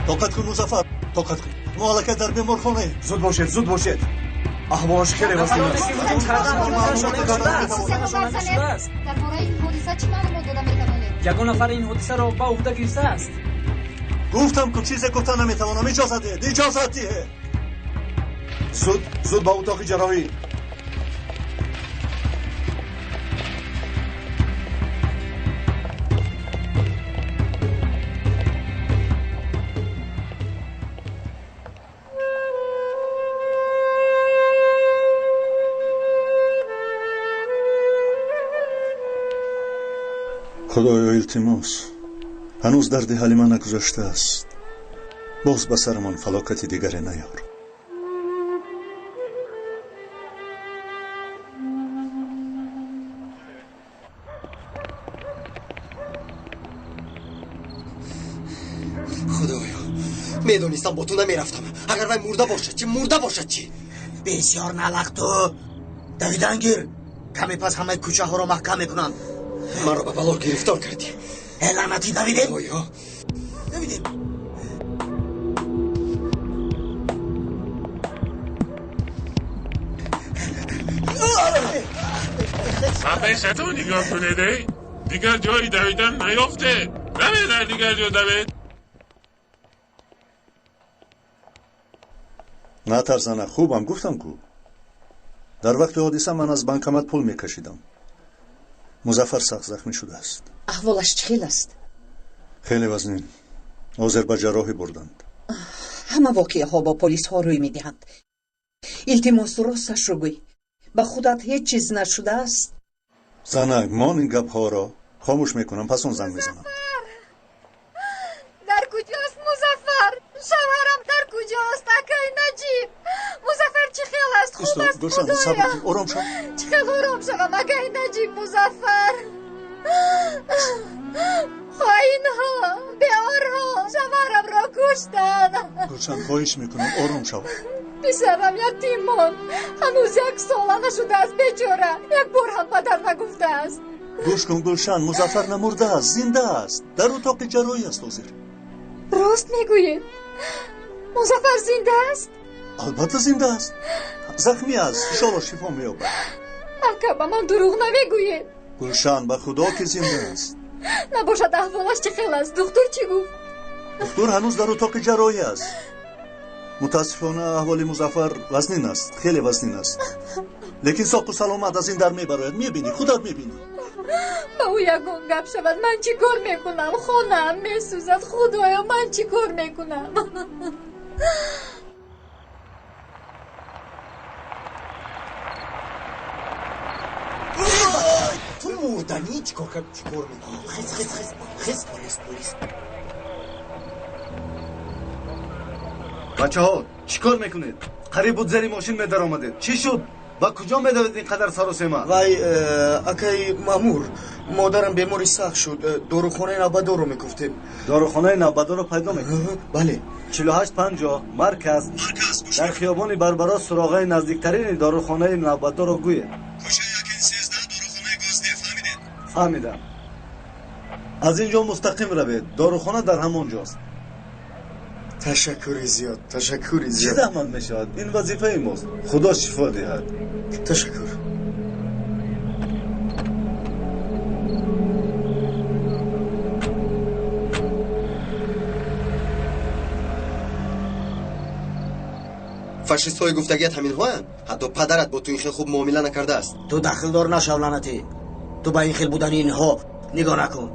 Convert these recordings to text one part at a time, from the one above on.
Тоқат кун Музаффар, тоқат кун. Мо аллакай дар беморхонаем. Зуд бошед, зуд бошед. Аҳволаш хеле вазнин аст. Дар бораи ин ҳодиса чӣ маълумот дода метавонед? Ягон нафар ин ҳодисаро ба уҳда гирифтааст? Гуфтам ку чизе гуфта наметавонам. Иҷозат диҳед, иҷозат диҳед. Зуд, зуд ба утоқи ҷарроҳӣ. Худоё, илтимос, ҳанӯз дарди Ҳалима нагузаштааст. Боз ба сарамон фалокати дигаре наёр. Худоё, медонистам бо ту намерафтам. Агар вай мурда бошад чӣ? Мурда бошад чӣ? Бисёр налақ ту. Давидан гир. Каме пас ҳамаи кӯчаҳоро маҳкам мекунанд. Маро ба бало гирифтор кардӣ. Э, лаънатӣ, давидем. Худоё, давидем. Ба пешатон нигоҳ кунед, эй. Дигар ҷои давидан наёфтед. Давед, дар дигар ҷо давед. Натарс, зана, хубам, гуфтам ку. Дар вақти ҳодиса ман аз банкомат пул мекашидам. Музаффар сахт захмӣ шудааст. Аҳволаш чӣ хел аст? Хеле вазнин. Ҳозир ба ҷарроҳӣ бурданд. Ҳама воқеаҳо бо полисҳо рӯй медиҳанд. Илтимос, росташро гӯй. Ба худат ҳеҷ чиз нашудааст? Занак, мон ин гапҳоро хомӯш мекунам, пас он занг мезанам. Дар куҷост Музаффар? Шавҳарам дар куҷост? Акай Наҷиб, Музаффар чӣ хел аст? Хуб аст? Гулшан, сабр кун, ором шав. Чӣ хел ором шавам, акай Наҷиб? Музаффар, хоинҳо, беорҳо шавҳарамро куштанд. Гулшан, хоҳиш мекунам, ором шав. Писарам ятим монд. Ҳанӯз як сола нашудааст, бечора. Як бор ҳам падар нагуфтааст. Гӯш кун, Гулшан, Музаффар намурдааст, зинда аст. Дар утоқи ҷарроҳӣ аст ҳозир. Рост мегӯед? Музаффар зинда аст? Албатта зинда аст. Захмӣ аст, иншоалло шифо меёбад. Ака, ба ман дурӯғ намегӯед? Гулшан, ба худо ки зинда аст. Набошад, аҳволаш чӣ хел аст? Духтур чӣ гуфт? Духтур ҳанӯз дар утоқи ҷарроҳӣ аст. Мутаассифона, аҳволи Музаффар вазнин аст, хеле вазнин аст. Лекин соқу саломат аз ин дар мебарояд. Мебинӣ, худат мебинӣ. Ба ӯ ягон гап шавад, ман чӣ кор мекунам? Хонаам месӯзад. Худоё, ман чӣ кор мекунам? Ту мурданӣ чӣ кор кард? Чӣ кор мекунӣ? Хис, хис, хис, хис, полис, полис. Бачаҳо, чӣ кор мекунед? Қариб буд зери мошин медаромадед. Чӣ шуд? Ба куҷо медавед ин қадар саросема? Вай, акай маъмур, модарам бемори сахт шуд. Дорухонаи навбадорро мегуфтем. Дорухонаи навбадорро пайдо мекунед? Бале. 4850, марказ. Дар хиёбони Барбарос суроғаи наздиктарини дорухонаи навбадорро гӯед. Кӯчаи Акин 13, дорухонаи Гӯзде, фаҳмидед? Фаҳмидам. Аз ин ҷо мустақим равед. Дорухона дар ҳамон ҷост. Ташаккури зиёд, ташаккури Чӣ зиёд. заҳмат мешавад? Ин вазифаи мост. Худо шифо диҳад. Ташаккур. Фашистҳои гуфтагият ҳаминҳоянд? Ҳатто падарат бо ту ин хел хуб муомила накардааст. Ту дахлдор нашав, лаънатӣ. Ту ба ин хел будани инҳо нигоҳ накун.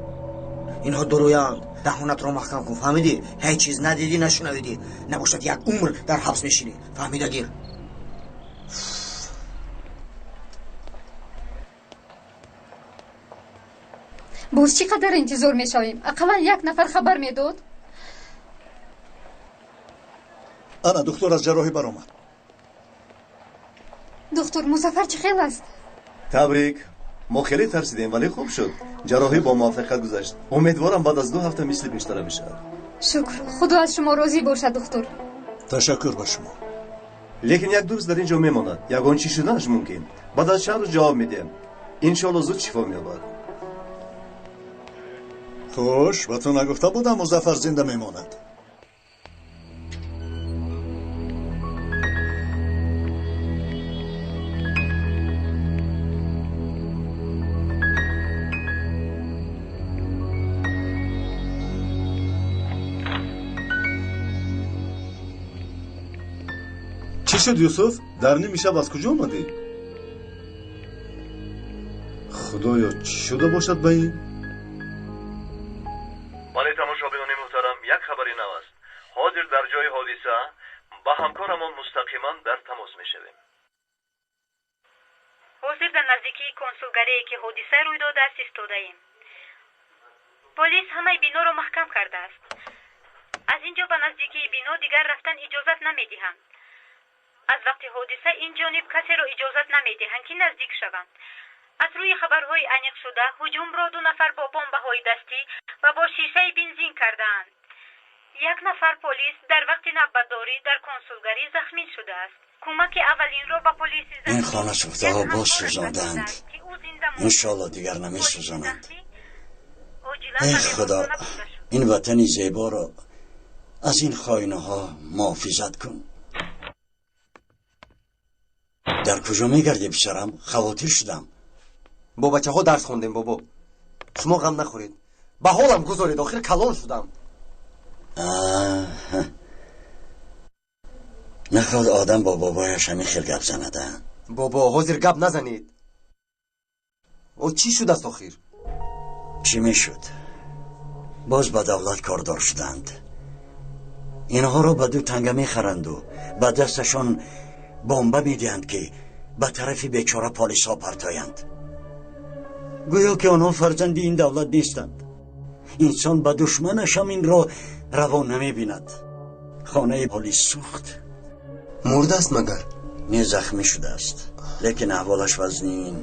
Инҳо дурӯянд. Даҳонатро маҳкам кун, фаҳмидӣ? Ҳеҷ чиз надидӣ, нашунавидӣ. Набошад, як умр дар ҳабс мешинӣ. Фаҳмида гир. Боз чӣ қадар интизор мешавем? Ақаллан як нафар хабар медод. Ана духтур аз ҷарроҳӣ баромад. Духтур, Музаффар чӣ хел аст? Табрик. Мо хеле тарсидем, вале хуб шуд. Ҷарроҳӣ бо муваффақият гузашт. Умедворам, баъд аз 2 ҳафта мисли пештара мешавад. Шукр, худо аз шумо розӣ бошад, духтур. Ташаккур ба шумо. Лекин як ду рӯз дар ин ҷо мемонад. Ягон чӣ шуданаш мумкин. Баъд аз чанд рӯз ҷавоб медиҳем. Иншоалло, зуд шифо меёбад. Хуш, ба ту нагуфта будам, Музаффар зинда мемонад? Чӣ шуд, Юсуф? Дар ними шаб аз куҷо омадӣ? Худоё, чӣ шуда бошад ба ин? Бале, тамошобинони муҳтарам, як хабари нав аст. Ҳозир дар ҷои ҳодиса ба ҳамкорамон мустақиман дар тамос мешавем. Ҳозир дар наздикии консулгарие, ки ҳодиса рӯй додааст, истодаем. Полис ҳамаи биноро маҳкам кардааст. Аз ин ҷо ба наздикии бино дигар рафтан иҷозат намедиҳанд. Аз вақти ҳодиса ин ҷониб касеро иҷозат намедиҳанд, ки наздик шаванд. Аз рӯи хабарҳои аниқшуда, ҳуҷумро 2 нафар бо бомбаҳои дастӣ ва бо шишаи бензин кардаанд. 1 нафар полис дар вақти навбатдорӣ дар консулгарӣ захмӣ шудааст. Кӯмаки аввалинро ба полиси ин хона сӯхтаҳо боз сӯзонданд. Иншоалло дигар намесӯзонанд. Эй Худо, ин ватани зеборо аз ин хоинаҳо муҳофизат кун. Дар куҷо мегардӣ, писарам? Хавотир шудам. Бо бачаҳо дарс хондем, бобо. Шумо ғам нахӯред. Ба ҳолам гузоред, охир калон шудам. Нахоҳад одам бо бобояш ҳамин хел гап занад. Бобо, ҳозир гап назанед. О, чӣ шудааст охир? Чӣ мешуд? Боз ба давлат кордор шуданд. Инҳоро ба 2 танга мехаранду ба дасташон бомба медиҳанд, ки ба тарафи бечора полисҳо партоянд. Гӯё ки онҳо фарзанди ин давлат нестанд. Инсон ба душманаш ҳам инро раво намебинад. Хонаи полис сӯхт. Мурдааст магар? Не, захмӣ шудааст, лекин аҳволаш вазнин.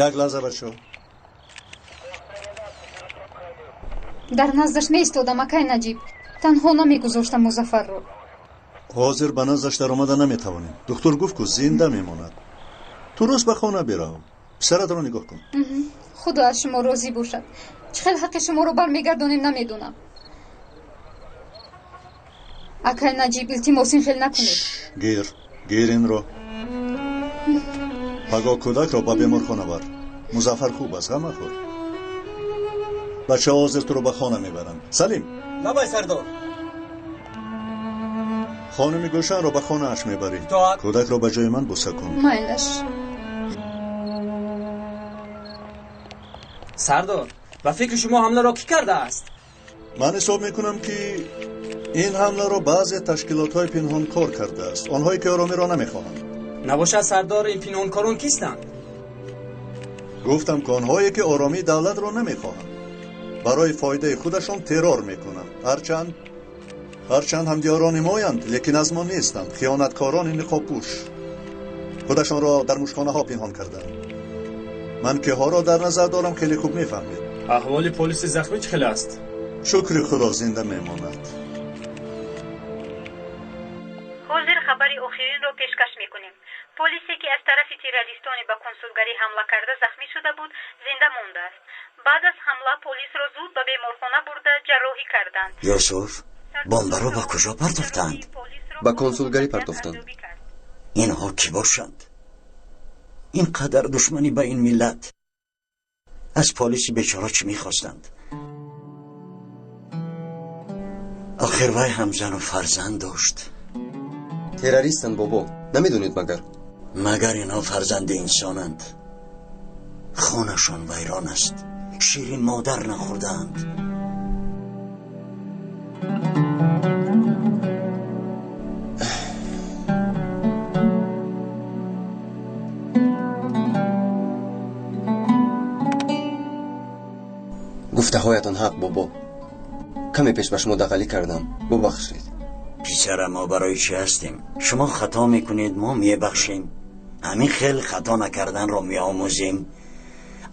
Як лаҳза, бачо. Дар наздаш меистодам, акай Наҷиб. Танҳо намегузоштам Музаффарро. Ҳозир ба наздаш даромада наметавонем. Духтур гуфт, ку зинда мемонад. Ту рост ба хона бирав. Писаратро нигоҳ кун. Худо аз шумо розӣ бошад. Чӣ хел ҳаққи шуморо бармегардонем, намедонам. Акай Наҷиб, илтимос, ин хел накунед. Гир, гир инро. Пагоҳ кӯдакро ба беморхона бар. Музаффар хуб аст, ғам махӯр. Бачаҳо ҳозир туро ба хона мебаранд. Салим. Лабай, сардор. Хонуми Гулшанро ба хонааш мебарӣ. Кӯдакро ба ҷои ман буса кун. Майлаш. Сардор, ба фикри шумо ҳамларо кӣ кардааст? Ман ҳисоб мекунам, ки ин ҳамларо баъзе ташкилотҳои пинҳонкор кардааст, онҳое ки оромиро намехоҳанд. Набошад, сардор, ин пинҳонкорон кистанд? Гуфтам, ки онҳое ки оромии давлатро намехоҳанд, барои фоидаи худашон террор мекунанд. Ҳарчанд ҳамдиёрони моянд, лекин аз мо нестанд. Хиёнаткорони ниқобпӯш худашонро дар мушхонаҳо пинҳон карданд. Ман киҳоро дар назар дорам, хеле хуб мефаҳмед. Аҳволи полиси захмӣ чӣ хел аст? Шукри Худо, зинда мемонад. Ҳозир хабари охиринро пешкаш мекунем. Полисе, ки аз тарафи террористоне ба консулгарӣ ҳамла карда захмӣ шуда буд, зинда мондааст. Баъд аз ҳамла полисро зуд ба беморхона бурда ҷарроҳӣ карданд. Юсуф, бомбаро ба куҷо партофтанд? Ба консулгарӣ партофтанд. Инҳо кӣ бошанд? Ин қадар душманӣ ба ин миллат. Аз полиси бечора чӣ мехостанд? Охир вай ҳам зану фарзанд дошт. Террористанд, бобо, намедонед магар? Магар инҳо фарзанди инсонанд? Хонашон вайрон аст, шири модар нахӯрдаанд. Гуфтаҳоятон ҳақ, бобо. Каме пеш ба шумо дағалӣ кардам, бубахшед. Писара, мо барои чӣ ҳастем? Шумо хато мекунед, мо мебахшем. Ҳамин хел хато накарданро меомӯзем.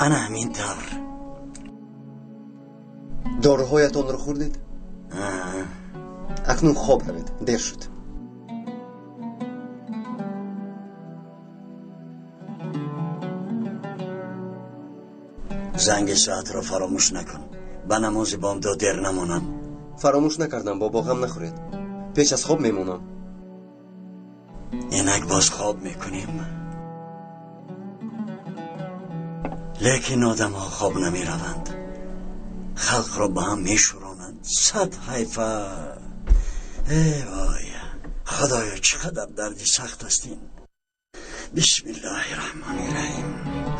Ана ҳамин тавр. Доруҳоятонро хӯрдед? Акнун хоб равед, дер шуд. Занги соатро фаромӯш накун. Ба намози бомдод дер намонам. Фаромӯш накардам, бобо, ғам нахӯред. Пеш аз хоб мемонам. Инак боз хоб мекунем. Лекин одамҳо хоб намераванд, халқро ба ҳам мешӯронанд. Сад ҳайфа! Э вой, худоё, чӣ қадар дарди сахт аст ин. Бисмиллоҳи раҳмони раҳим.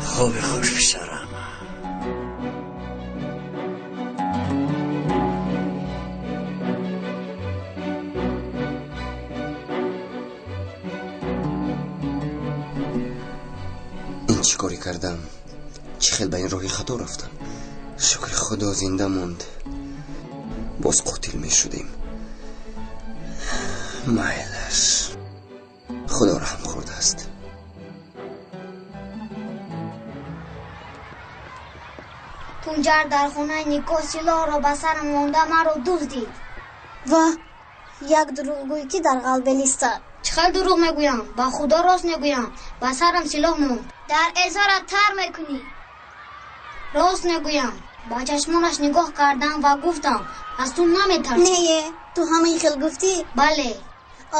Хоби хуш, писарам. Ин чӣ корӣ кардам? Чӣ хел ба ин роҳи хато рафтам? Шукри худо зинда монд. Боз қотил мешудем. Майлаш, худо раҳм хӯрдааст. Тунҷар дар хонаи Нико силоҳро ба сарам монда маро дуздид. Ва як дурӯғгӯй ки дар ғалбелистад. Чӣ хел дурӯғ мегӯям? Ба худо рост мегӯям. Ба сарам силоҳ монд. Дар эзорат тар мекунӣ. Рост мегӯям. Ба чашмонаш нигоҳ кардам ва гуфтам аз ту наметарсам. Не, ту ҳамин хел гуфтӣ? Бале.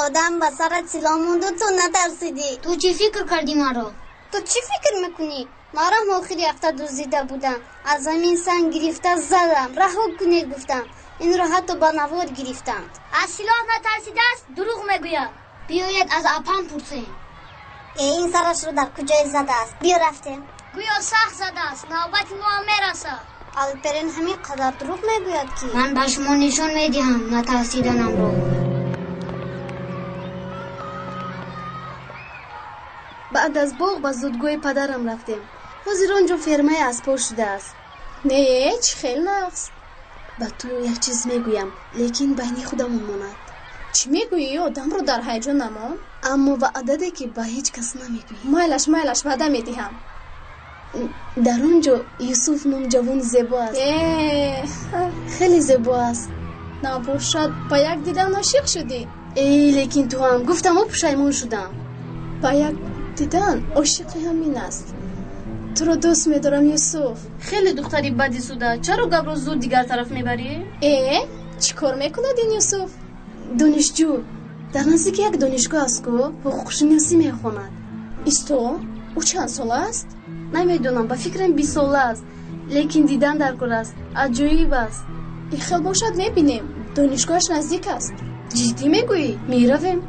Одам ба сарат силоҳ монду ту натарсидӣ. Ту чӣ фикр кардӣ маро? Ту чӣ фикр мекунӣ? Марам охири ҳафта дуздида будам. Аз замин санг гирифта задам. Раҳо кунед гуфтам. Инро ҳатто ба навор гирифтанд. Аз силоҳ натарсидааст, дурӯғ мегӯяд. Биёед аз апам пурсем. Э, ин сарашро дар куҷое задааст? Биё рафтем. Гӯё сахт задааст. Навбати мо ҳам мерасад. Алперен ҳамин қадар дурӯғ мегӯяд ки. Ман ба шумо нишон медиҳам натарсиданамро. Баъд аз боғ ба зудгоҳи падарам рафтем. Ҳозир он ҷо фермаи аспҳо шудааст. Не, чӣ хел нағз. Ба ту як чиз мегӯям, лекин байни худамон монад. Чӣ мегӯӣ? Одамро дар ҳаяҷон намон. Аммо ваъда де, ки ба ҳеҷ кас намегӯӣ. Майлаш, майлаш, ваъда медиҳам. Дар он ҷо Юсуф ном ҷавони зебо аст. Э, хеле зебо аст. Набошад, ба як дидан ошиқ шудӣ? Э, лекин ту ҳам гуфтаму пушаймон шудам. Ба як дидан ошиқи ҳамин аст. Туро дӯст медорам, Юсуф. Хеле духтари бади суда. Чаро гапро зуд дигар тараф мебарӣ? Э, чӣ кор мекунад ин Юсуф? Донишҷӯ. Дар наздики як донишгоҳ аст ку, ҳуқуқшиносӣ мехонад. Исто, ӯ чанд сола аст? Намедонам, ба фикрам 20 сола аст, лекин дидан дар кор аст. Аҷоиб аст. Ин хел бошад, мебинем. Донишгоҳаш наздик аст. Ҷиддӣ мегӯӣ? Меравем.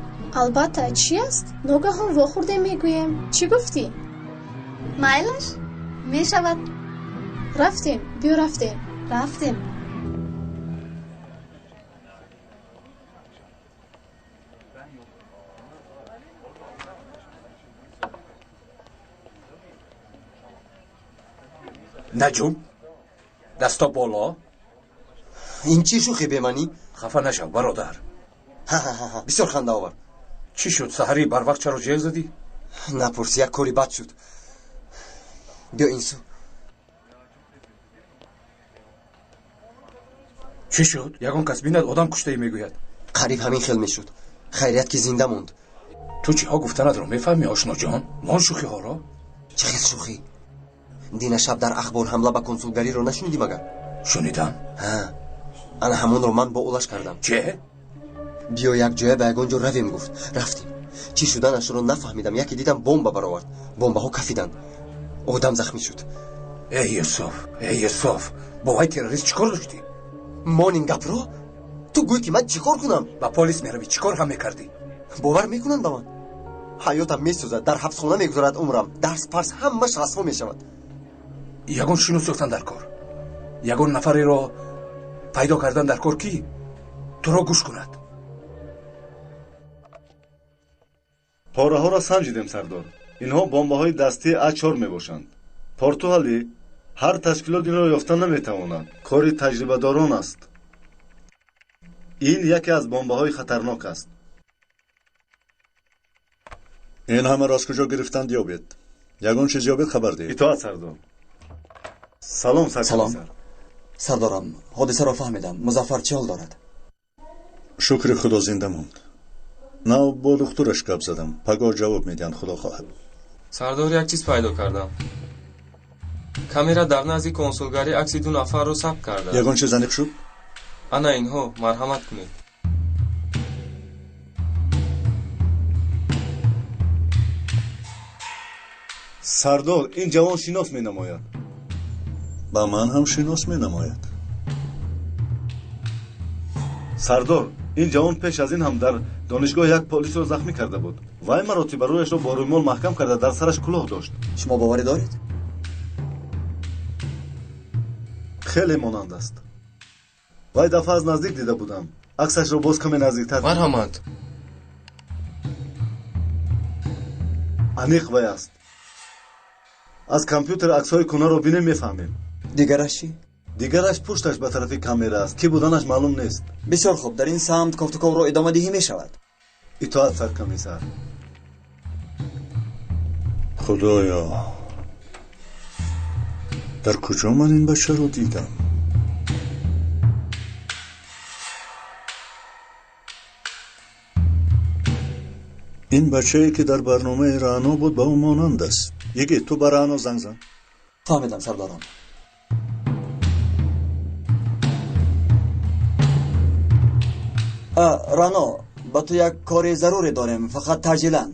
Албатта, чӣ аст? Ногаҳон вохӯрдем, мегӯем. Чӣ гуфтӣ? Майлаш, мешавад. Рафтем, биё рафтем. Рафтем. Наҷум, дасто боло. Ин чӣ шӯхӣ беманӣ? Хафа нашав, бародар. Ҳа-ҳа-ҳа, бисёр хандаовар. Чӣ шуд, саҳарӣ барвақт чаро ҷеғ задӣ? Напурс, як кори бад шуд. Биё ин сӯ. Чӣ шуд? Ягон кас бинад, одам куштаӣ мегӯяд. Қариб ҳамин хел мешуд. Хайрият ки зинда монд. Ту чиҳо гуфтанатро мефаҳмӣ, ошноҷон? Мон шӯхиҳоро. Чӣ хел шӯхӣ? Дина шаб дар ахбор ҳамла ба консулгариро нашунидӣ магар? Шунидам. Ҳа, ана ҳамонро ман бо улаш кардам. Че? Биё якҷоя ба ягон ҷо равем, гуфт. Рафтем. Чӣ шуданашро нафаҳмидам. Яке дидам бомба баровард. Бомбаҳо кафиданд, одам захмӣ шуд. Эй Юсуф, эй Юсуф, бо вай террорист чӣ кор доштӣ? Мон ин гапро? Ту гӯй ки ман чӣ кор кунам? Ба полис меравӣ, чӣ кор ҳам мекардӣ? Бовар мекунанд ба ман? Ҳаётам месӯзад, дар ҳабсхона мегузарад умрам, дарс парс ҳамаш расво мешавад. Ягон шинос ёфтан дар кор, ягон нафареро пайдо кардан дар кор, ки туро гӯш кунад. Пораҳоро санҷидем, сардор. Инҳо бомбаҳои дастии А4 мебошанд. Португалӣ ҳар ташкилот инро ёфта наметавонад. Кори таҷрибадорон аст. Ин яке аз бомбаҳои хатарнок аст. Ин ҳамаро аз куҷо гирифтанд, ёбед. Ягон чиз ёбед, хабар диҳед. Итоат, сардор. Салом, Салом. Саркомиссар. Сардорам, ҳодисаро фаҳмидам. Музаффар чӣ ҳол дорад? Шукри худо, зинда монд. Нав бо духтураш гап задам. Пагоҳ ҷавоб медиҳанд, худо хоҳад. Сардор, як чиз пайдо кардам. Камера дар назди консулгарӣ акси ду нафарро сабт кардааст. Ягон чиз аниқ шуд? Ана инҳо, марҳамат кунед. Сардор, ин ҷавон шинос менамояд. Ба ман ҳам шинос менамояд. Сардор, ин ҷавон пеш аз ин ҳам дар донишгоҳ як полисро захмӣ карда буд. Вай маротиба рӯяшро бо рӯймол маҳкам карда дар сараш кулоҳ дошт. Шумо боварӣ доред? Хеле монанд аст. Вай дафъа аз наздик дида будам. Аксашро боз каме наздиктар. Марҳамат. Аниқ вай аст. Аз компютер аксҳои кунаро бинем, мефаҳмем. Дигараш чӣ? Дигараш пушташ ба тарафи камера аст. Кӣ буданаш маълум нест. Бисёр хуб, дар ин самт кофтуковро идома диҳӣ мешавад. Итоат, саркомиссар. Худоё, дар куҷо ман ин бачаро дидам? Ин бачае ки дар барномаи Раъно буд, ба ӯ монанд аст. Йигит, ту ба Раъно занг зан. Фаҳмидам, сардорон. Рано, ба ту як кори заруре дорем, фақат таъҷилан.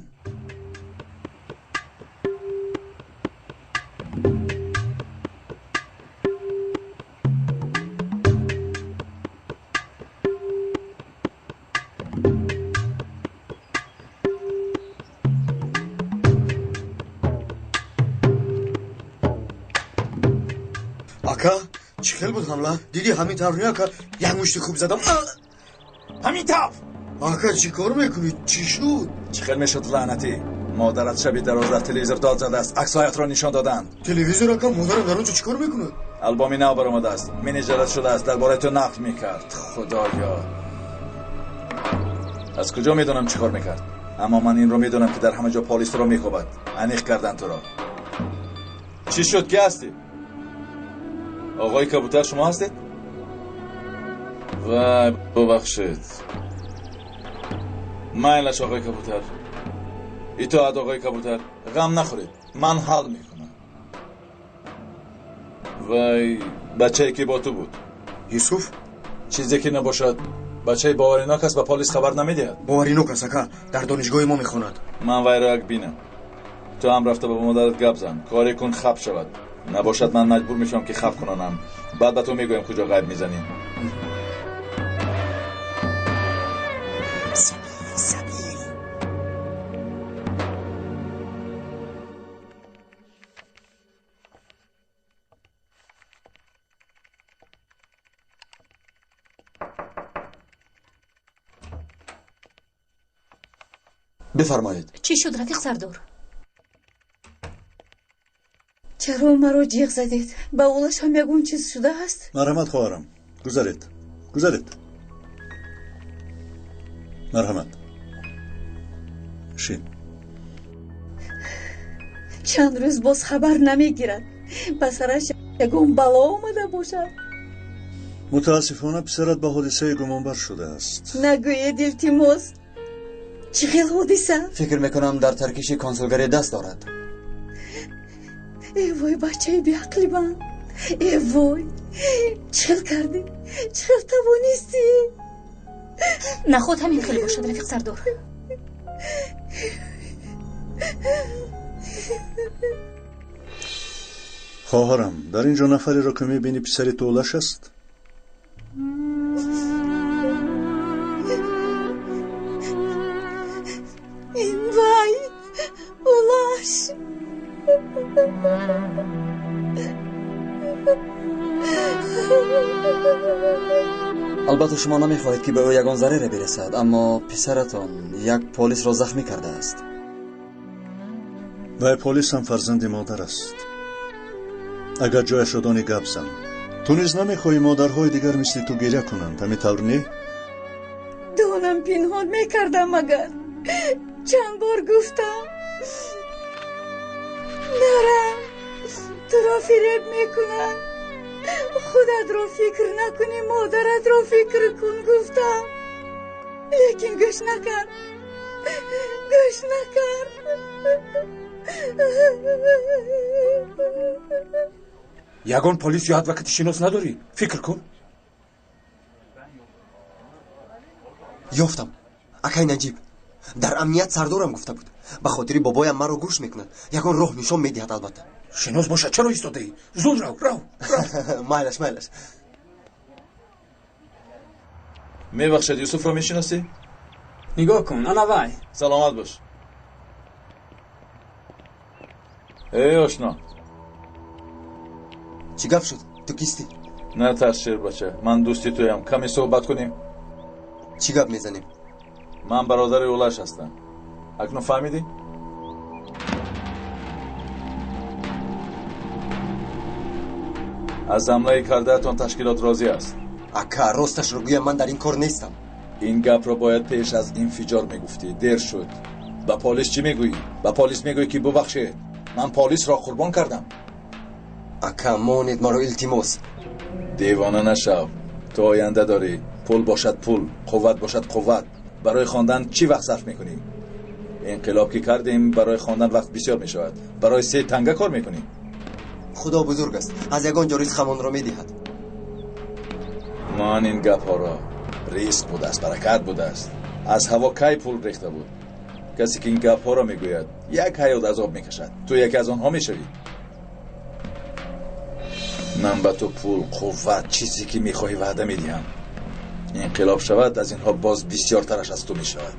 Ака, чӣ хел буд ҳамла? Дидӣ, ҳамин тавр не, ака? Як мушти хуб задам. Ҳамин тавр. Ака, чӣ кор мекунӣ? Чӣ шуд? Чӣ хел мешуд, лаънатӣ? Модарат шаби дароз дар телевизор дод задааст, аксҳоятро нишон доданд. Телевизор, ака? Модарам дар он ҷо чӣ кор мекунад? Албоми нав баромадааст, менеҷерат шудааст, дар бораи ту нақл мекард. Худоё, аз куҷо медонам чӣ кор мекард? Аммо ман инро медонам, ки дар ҳама ҷо полисро мекобад. Аниқ кардан туро. Чӣ шуд, ки ҳастӣ? Оғои кабутар шумо ҳастед? Вай, бубахшед. Майлаш, оғои кабутар. Итоат, оғои кабутар. Ғам нахӯред, ман ҳал мекунам. Вай, бачае ки бо ту буд. Юсуф? Чизе ки набошад, бачаи боваринок аст, ба полис хабар намедиҳад. Боваринок аст, ака, дар донишгоҳи мо мехонад. Ман вайро як бинам. Ту ҳам рафта ба модарат гап зан, коре кун хаб шавад. Набошад, ман маҷбур мешавам, ки хаб кунонам. Баъд ба ту мегӯям, куҷо ғайб мезанӣ. Бифармоед. Чӣ шуд, рафиқ сардор? Чаро маро ҷиғ задед? Ба улаш ҳам ягон чиз шудааст? Марҳамат, хоҳарам, гузаред, гузаред. Марҳамат, шин. Чанд рӯз боз хабар намегирад. Ба сараш ягон бало омада бошад. Мутаассифона, писарат ба ҳодисаи гумонбар шудааст. Нагӯед, илтимос. Чӣ хел ҳодиса? Фикр мекунам, дар таркиши консулгарӣ даст дорад. Э вой, бачаи беақли ман! Э вой, чӣ хел кардӣ? Чӣ хел тавонистӣ? Наход ҳамин хел бошад, рафиқ сардор. Хоҳарам, дар ин ҷо нафареро ки мебинӣ, писари ту Улаш аст? Ин вай Улаш. Албатта, шумо намехоҳед, ки ба ӯ ягон зараре бирасад, аммо писаратон як полисро захмӣ кардааст. Вай полис ҳам фарзанди модар аст. Агар ҷояшро дони, гап зан. Ту низ намехоҳӣ модарҳои дигар мисли ту гиря кунанд, ҳамин тавр не? Донам, пинҳон мекардам. Магар чанд бор гуфтам, нарам, туро фиреб мекунам, худатро фикр накунӣ, модаратро фикр кун гуфтам, лекин гӯш накард, гӯш накард. Ягон полис ё адвокати шинос надорӣ? Фикр кун. Ёфтам, акай Наҷиб. Дар амният сардорам гуфта буд, ба хотири бобоям маро гӯш мекунад, ягон роҳ нишон медиҳад албатта. Шинос бошад, чаро истодаӣ? Зуд рав, рав, рав. Майлаш, майлаш. Мебахшед, Юсуфро мешиносӣ? Нигоҳ кун, ана вай. Саломат бош. Эй, ошно. Чӣ гап шуд? Ту кистӣ? Натарс, шербача, ман дӯсти туям. Каме суҳбат кунем. Чӣ гап мезанем? Ман бародари Улаш ҳастам. Акнун фаҳмидӣ? Аз ҳамлаи кардаатон ташкилот розӣ аст. Ака, росташро гӯям, ман дар ин кор нестам. Ин гапро бояд пеш аз инфиҷор мегуфтӣ. Дер шуд. Ба полис чӣ мегӯӣ? Ба полис мегӯӣ, ки бубахшед, ман полисро қурбон кардам. Ака, монед маро, илтимос. Девона нашав. Ту оянда дорӣ. Пул бошад пул, қувват бошад қувват. Барои хондан чӣ вақт сарф мекунӣ? Инқилоб ки кардем, барои хондан вақт бисёр мешавад. Барои се танга кор мекунӣ. Худо бузург аст, аз ягон ҷо ризқамонро медиҳад. Ман ин гапҳоро ризқ будааст, баракат будааст. Аз ҳаво кай пул рехта буд? Касе ки ин гапҳоро мегӯяд, як ҳаёт азоб мекашад. Ту яке аз онҳо мешавӣ. Ман ба ту пул, қувват, чизе ки мехоҳӣ ваъда медиҳам. Инқилоб шавад, аз инҳо боз бисёртараш аз ту мешавад.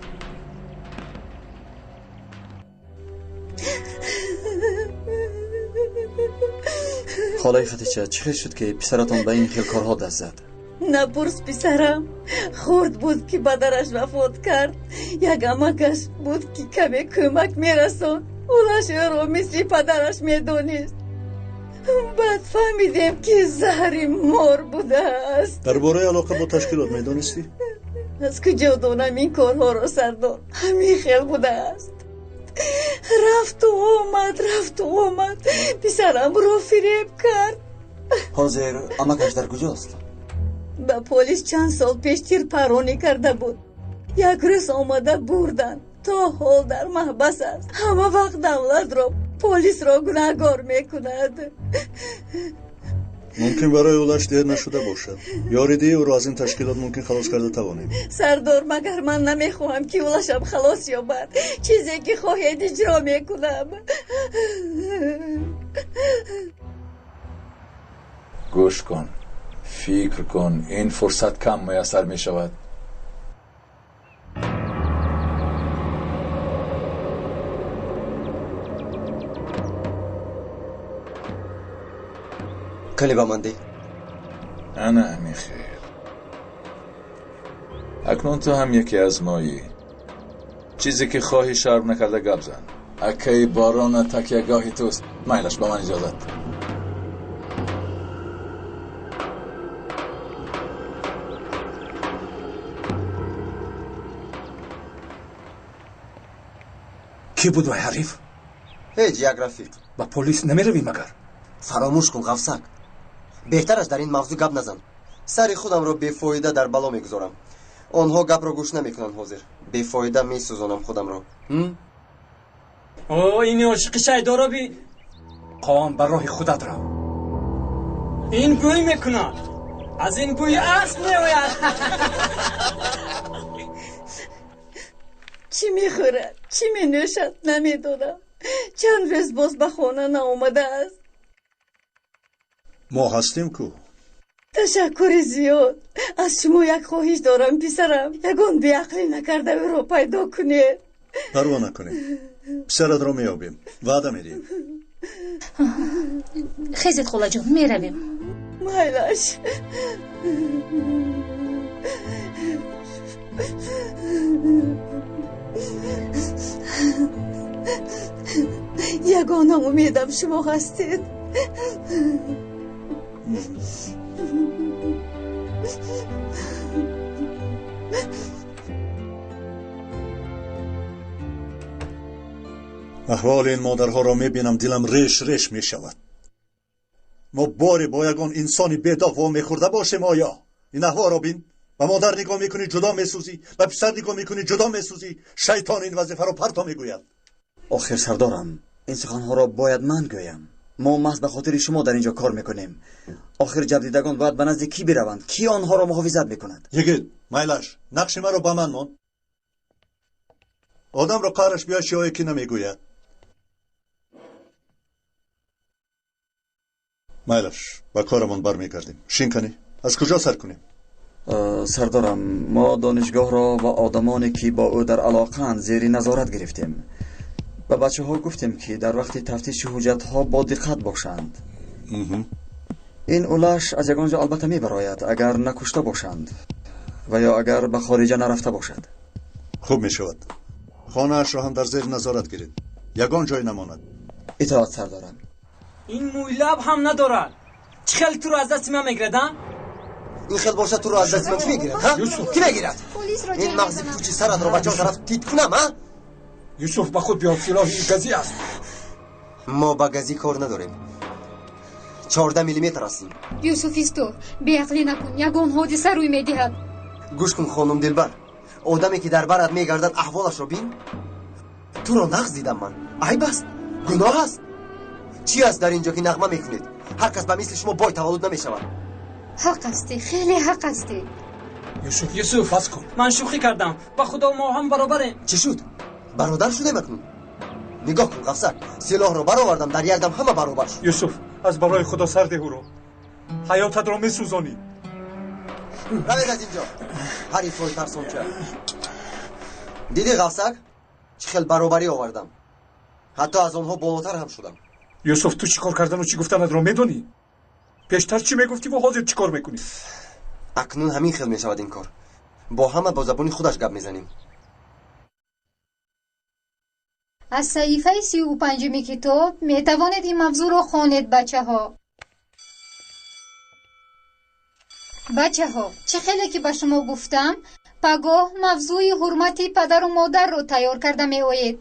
Холаи Хатича, чӣ хел шуд, ки писаратон ба ин хел корҳо даст зад? Напурс, писарам. Хурд буд, ки падараш вафот кард. Як амакаш буд, ки каме кӯмак мерасонд. Улаш ӯро мисли падараш медонист. Баъд фаҳмидем, ки заҳри мор будааст. Дар бораи алоқа бо ташкилот медонистӣ? Аз куҷо донам ин корҳоро, сардор? Ҳамин хел будааст. Рафту омад, рафту омад, писарамро фиреб кард. Ҳозир амакаш дар куҷост? Ба полис чанд сол пеш тирпаронӣ карда буд. Як рӯз омада бурданд. То ҳол дар маҳбас аст. Ҳама вақт давлатро, полисро гунаҳгор мекунад. Мумкин барои Улаш дер нашуда бошад. Ёридии ӯро аз ин ташкилот мумкин халос карда тавонем. Сардор, магар ман намехоҳам, ки Улашам халос ёбад. Чизе ки хоҳед, иҷро мекунам. Гӯш кун, фикр кун, ин фурсат кам муяссар мешавад. Кале ба ман деҳ. Ана ҳамин хел. Акнун ту ҳам яке аз моӣ. Чизе ки хоҳӣ, шарм накарда гап зан. Акаи Борона такягоҳи туст. Майлаш, ба ман иҷозат. Кӣ буд вай ҳариф? Ҳеҷ, як рафиқ. Ба полис намеравӣ магар? Фаромӯш кун, Ғафсак. Беҳтараш дар ин мавзӯъ гап назан. Сари худамро бефоида дар бало мегузорам. Онҳо гапро гӯш намекунанд ҳозир. Бефоида месӯзонам худамро. О, ин ошиқи шайдоро бин. Қон, ба роҳи худат рав. Ин бӯй мекунад. Аз ин бӯи асп меояд. Чӣ мехӯрад, чӣ менӯшад, намедонам. Чанд рӯз боз ба хона наомадааст. Мо ҳастем ку. Ташаккури зиёд. Аз шумо як хоҳиш дорам, писарам. Ягон беақлӣ накарда ӯро пайдо кунед. Парво накунед, писаратро меёбем, ваъда медиҳем. Хезед, холаҷон, меравем. Майлаш. Ягона умедам шумо ҳастед. Аҳволи ин модарҳоро мебинам, дилам реш реш мешавад. Мо боре бо ягон инсони бедоғ вомехӯрда бошем оё? Ин аҳволро бин. Ба модар нигоҳ мекунӣ, ҷудо месӯзӣ, ба писар нигоҳ мекунӣ, ҷудо месӯзӣ. Шайтон ин вазифаро парто мегӯяд. Охир сардорам, ин суханҳоро бояд ман гӯям. Мо маҳз ба хотири шумо дар ин ҷо кор мекунем. Охир ҷабдидагон бояд ба назди кӣ бираванд? Кӣ онҳоро муҳофизат мекунад? Йигит, майлаш, нақши маро ба ман мон. Одамро қаҳраш биёяд, чиҳое ки намегӯяд. Майлаш, ба корамон бармегардем. Шинканӣ, аз куҷо сар кунем? Сардорам, мо донишгоҳро ва одамоне ки бо ӯ дар алоқаанд зери назорат гирифтем. Ба бачаҳо гуфтем, ки дар вақти тафтиши ҳуҷҷатҳо бо диққат бошанд. Ин улаш аз ягон ҷо албатта мебарояд, агар накушта бошанд ва ё агар ба хориҷа нарафта бошад. Хуб мешавад. Хонаашро ҳам дар зери назорат гиред, ягон ҷой намонад. Итоат, сардорам. Ин мӯйлаб ҳам надорад. Чӣ хел туро аз дасти ман мегирад, а? Ин хел бошад, туро аз дасти ман кӣ мегирад, ҳа? Кӣ мегирад? Ин мағзи пучи саратро ба чор тараф тит кунам, а? Юсуф, ба худ биё, силоҳи газӣ аст. Мо ба газӣ кор надорем. 14 миллиметр ҳастем. Юсуф, исто, беақлӣ накун, ягон ҳодиса рӯй медиҳад. Гӯш кун, хонум Дилбар, одаме ки дар барат мегардад, аҳволашро бин. Туро нағз дидам ман. Айб аст, гуноҳ аст. Чӣ аст дар ин ҷо ки нағма мекунед? Ҳар кас ба мисли шумо бой таваллуд намешавад. Ҳақ ҳастӣ, хеле ҳақ ҳастӣ. Юсуф, Юсуф, бас кун. Ман шӯхӣ кардам. Ба худо мо ҳам баробарем. Чӣ шуд? Бародар шудем акнун? Нигоҳ кун, Ғафсак, силоҳро баровардам, дар як дам ҳама баробар шуд. Юсуф, аз барои худо сар деҳ ӯро. Ҳаётатро месӯзонӣ. Равед аз инҷо, ҳарифҳои тарсонча. Дидӣ, Ғафсак, чӣ хел баробарӣ овардам? Ҳатто аз онҳо болотар ҳам шудам. Юсуф, ту чӣ кор кардану чӣ гуфтанатро медонӣ? Пештар чӣ мегуфтӣ ва ҳозир чӣ кор мекунӣ? Акнун ҳамин хел мешавад ин кор. Бо ҳама бо забони худаш гап мезанем. Аз саҳифаи 35-уми китоб метавонед ин мавзӯъро хонед, бачаҳо. Бачаҳо, чӣ хеле ки ба шумо гуфтам, пагоҳ мавзӯи ҳурмати падару модарро тайёр карда меоед.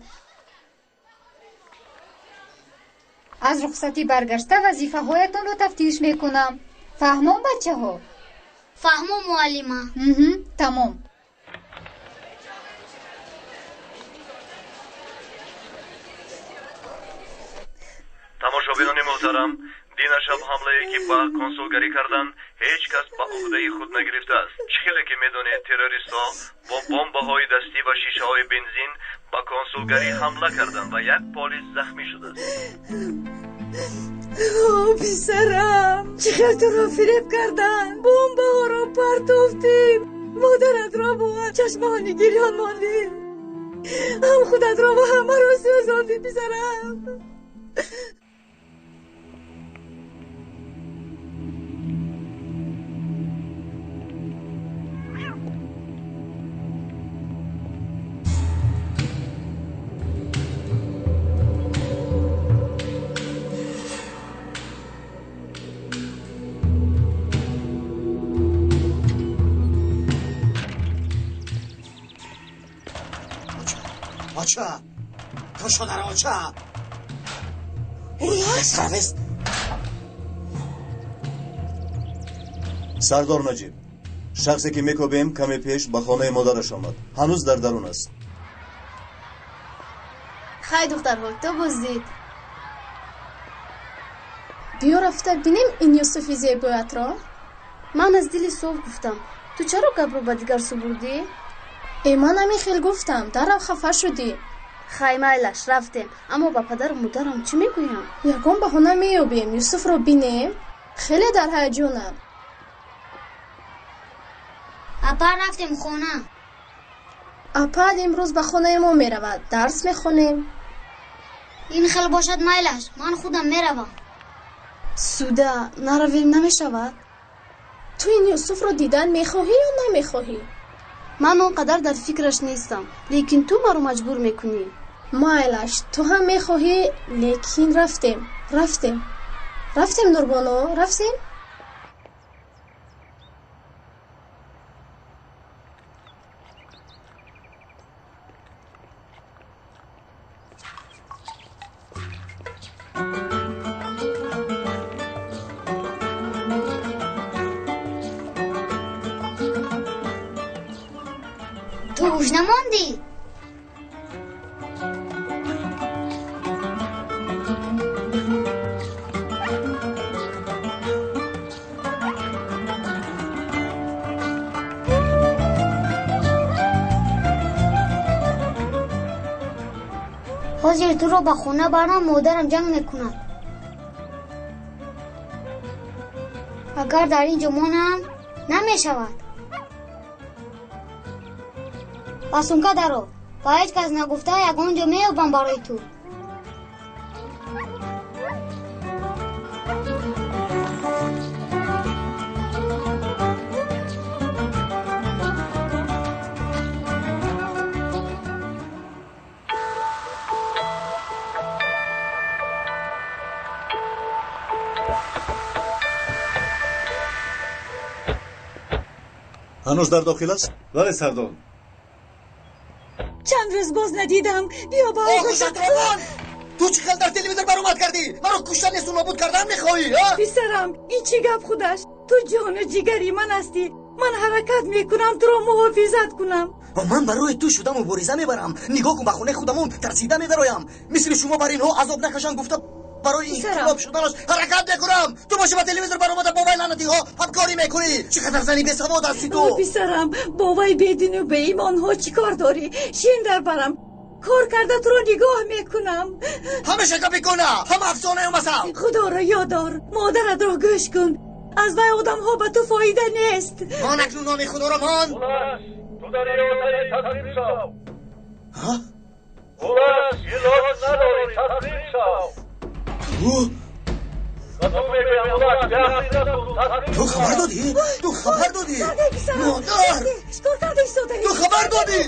Аз рухсатӣ баргашта вазифаҳоятонро тафтиш мекунам. Фаҳмом, бачаҳо? Фаҳмом, муаллима. Тамом. Тамошобинони муҳтарам, динашаб ҳамлае ки ба консулгарӣ карданд, ҳеҷ кас ба уҳдаи худ нагирифтааст. Чӣ хеле ки медонед, террористҳо бо бомбаҳои дастӣ ва шишаҳои бензин ба консулгарӣ ҳамла карданд ва як полис захмӣ шудааст. О, писарам, чӣ хел туро фиреб карданд? Бомбаҳоро партофтем, модаратро бо чашмони гирён мондем, ҳам худатро ва ҳамаро сӯзондӣ, писарам. Оча, кушодар, оча. Сарвест. Сардор Наҷиб, шахсе ки мекобем, каме пеш ба хонаи модараш омад. Ҳанӯз дар дарун аст. Хай, духтарҳо, то боздид. Биё рафта бинем ин Юсуфи зебоятро. Ман аз дили соф гуфтам. Ту чаро гапро ба дигар сӯ бурдӣ? Э, ман ҳамин хел гуфтам, даррав хафа шудӣ. Хай, майлаш, рафтем. Аммо ба падару модарам чӣ мегӯям? Ягон баҳона меёбем, Юсуфро бинем. Хеле дар ҳаяҷонам. Апа, рафтем хона. Апа имрӯз ба хонаи мо меравад, дарс мехонем. Ин хел бошад, майлаш, ман худам меравам. Суда, наравем намешавад? Ту ин Юсуфро дидан мехоҳӣ ё намехоҳӣ? Ман он қадар дар фикраш нестам, лекин ту маро маҷбур мекунӣ. Майлаш, ту ҳам мехоҳӣ, лекин рафтем, рафтем. Рафтем, Нурбоно, рафтем? Ту гӯш намондӣ? Ҳозир туро ба хона барам, модарам ҷанг мекунад. Агар дар ин ҷо монам, намешавад. Ба сумка даро, ба ҳеҷ кас нагуфта ягон ҷо меёбам барои ту. Ҳанӯз дар дохил аст? Бале, сардор. Чанд рӯз боз надидам. Биё ба оғӯшат равон. Ту чӣ хел дар телевизор баромад кардӣ? Маро куштан несту нобуд кардан мехоҳӣ? Писарам, ин чӣ гап худаш? Ту ҷону ҷигари ман ҳастӣ. Ман ҳаракат мекунам туро муҳофизат кунам. Ман барои ту шуда мубориза мебарам. Нигоҳ кун, ба хонаи худамон тарсида медароям. Мисли шумо бар инҳо азоб накашанд гуфта барои инқилоб шуданаш ҳаракат мекунам. Ту боши ба телевизор баромада бо вай лаънатиҳо ҳамкорӣ мекунӣ. Чӣ қадар зани бесавод ҳастӣ ту! Писарам, бо вай бедину беимонҳо чӣ кор дорӣ? Шин дар барам, кор карда туро нигоҳ мекунам. Ҳамеша гапи куна, ҳама афсонаю масал. Худоро ёд дор, модаратро гӯш кун. Аз вай одамҳо ба ту фоида нест. Мон акнун номи худоро мон. Ту дар иётаи таслим шав. Хулас, илоҷ надорӣ, таслим шав. Ту хабар додӣ? Ту хабар додӣ? Модар! Чикор карда истодаӣ? Ту хабар додӣ?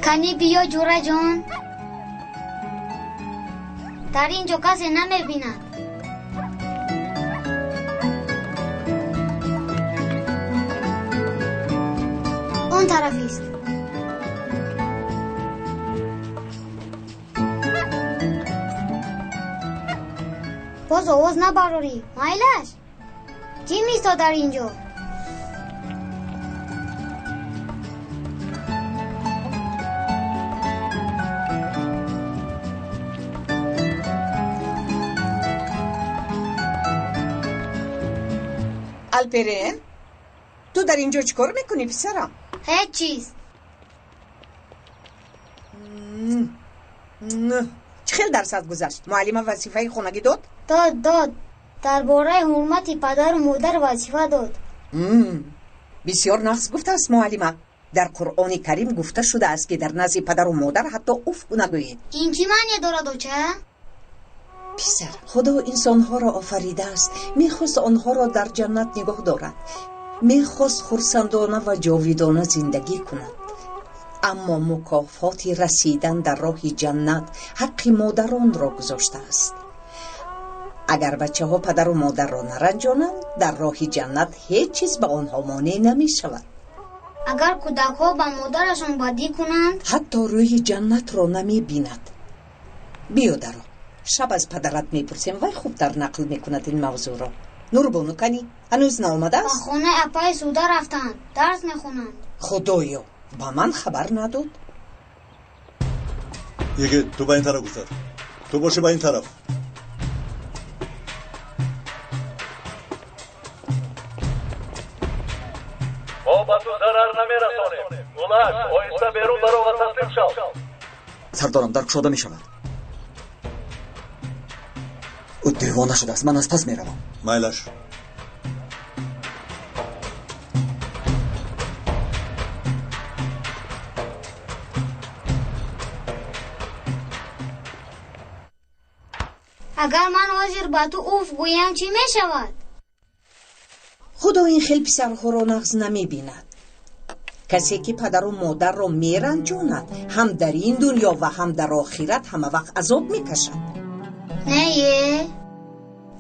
Кани биё, ҷӯраҷон. Дар ин ҷо касе намебинад. Он тарафист. Боз овоз набарорӣ, майлаш? Кӣ меистод дар ин ҷо? Алперен, ту дар ин ҷо чӣ кор мекунӣ, писарам? Ҳеҷ чиз. Чӣ хел дарсат гузашт? Муаллима вазифаи хонагӣ дод? Дод, дод. Дар бораи ҳурмати падару модар вазифа дод. Бисёр нағз гуфтааст муаллима. Дар Қуръони Карим гуфта шудааст, ки дар назди падару модар ҳатто уф нагӯед. Ин чӣ маъне дорад, оча? Писар, Худо инсонҳоро офаридааст, мехост онҳоро дар ҷаннат нигоҳ дорад, мехост хурсандона ва ҷовидона зиндагӣ кунад. Аммо мукофоти расидан дар роҳи ҷаннат ҳаққи модаронро гузоштааст. Агар бачаҳо падару модарро наранҷонанд, дар роҳи ҷаннат ҳеҷ чиз ба онҳо монеъ намешавад. Агар кӯдакҳо ба модарашон бадӣ кунанд, ҳатто рӯи ҷаннатро намебинад. Биё даро, шаб аз падарат мепурсем, вай хубтар нақл мекунад ин мавзӯъро. Нурбону кани ҳанӯз наомадааст? Ба хонаи апаи Суда рафтанд, дарс мехонанд. Худоё, ба ман хабар надод. Йигит, ту ба ин тараф гузар, ту боши ба ин тараф. Мо ба ту зарар намерасонем. Улаш, оҳиста берун баро ва таслим шав. Сардорам, дар кушода мешавад. Ӯ девона шудааст, ман аз пас меравам. Майлаш. Агар ман ҳозир ба ту уф гӯям, чӣ мешавад? Худо ин хел писарҳоро нағз намебинад. Касе ки падару модарро меранҷонад, ҳам дар ин дунё ва ҳам дар охират ҳама вақт азоб мекашад. Не.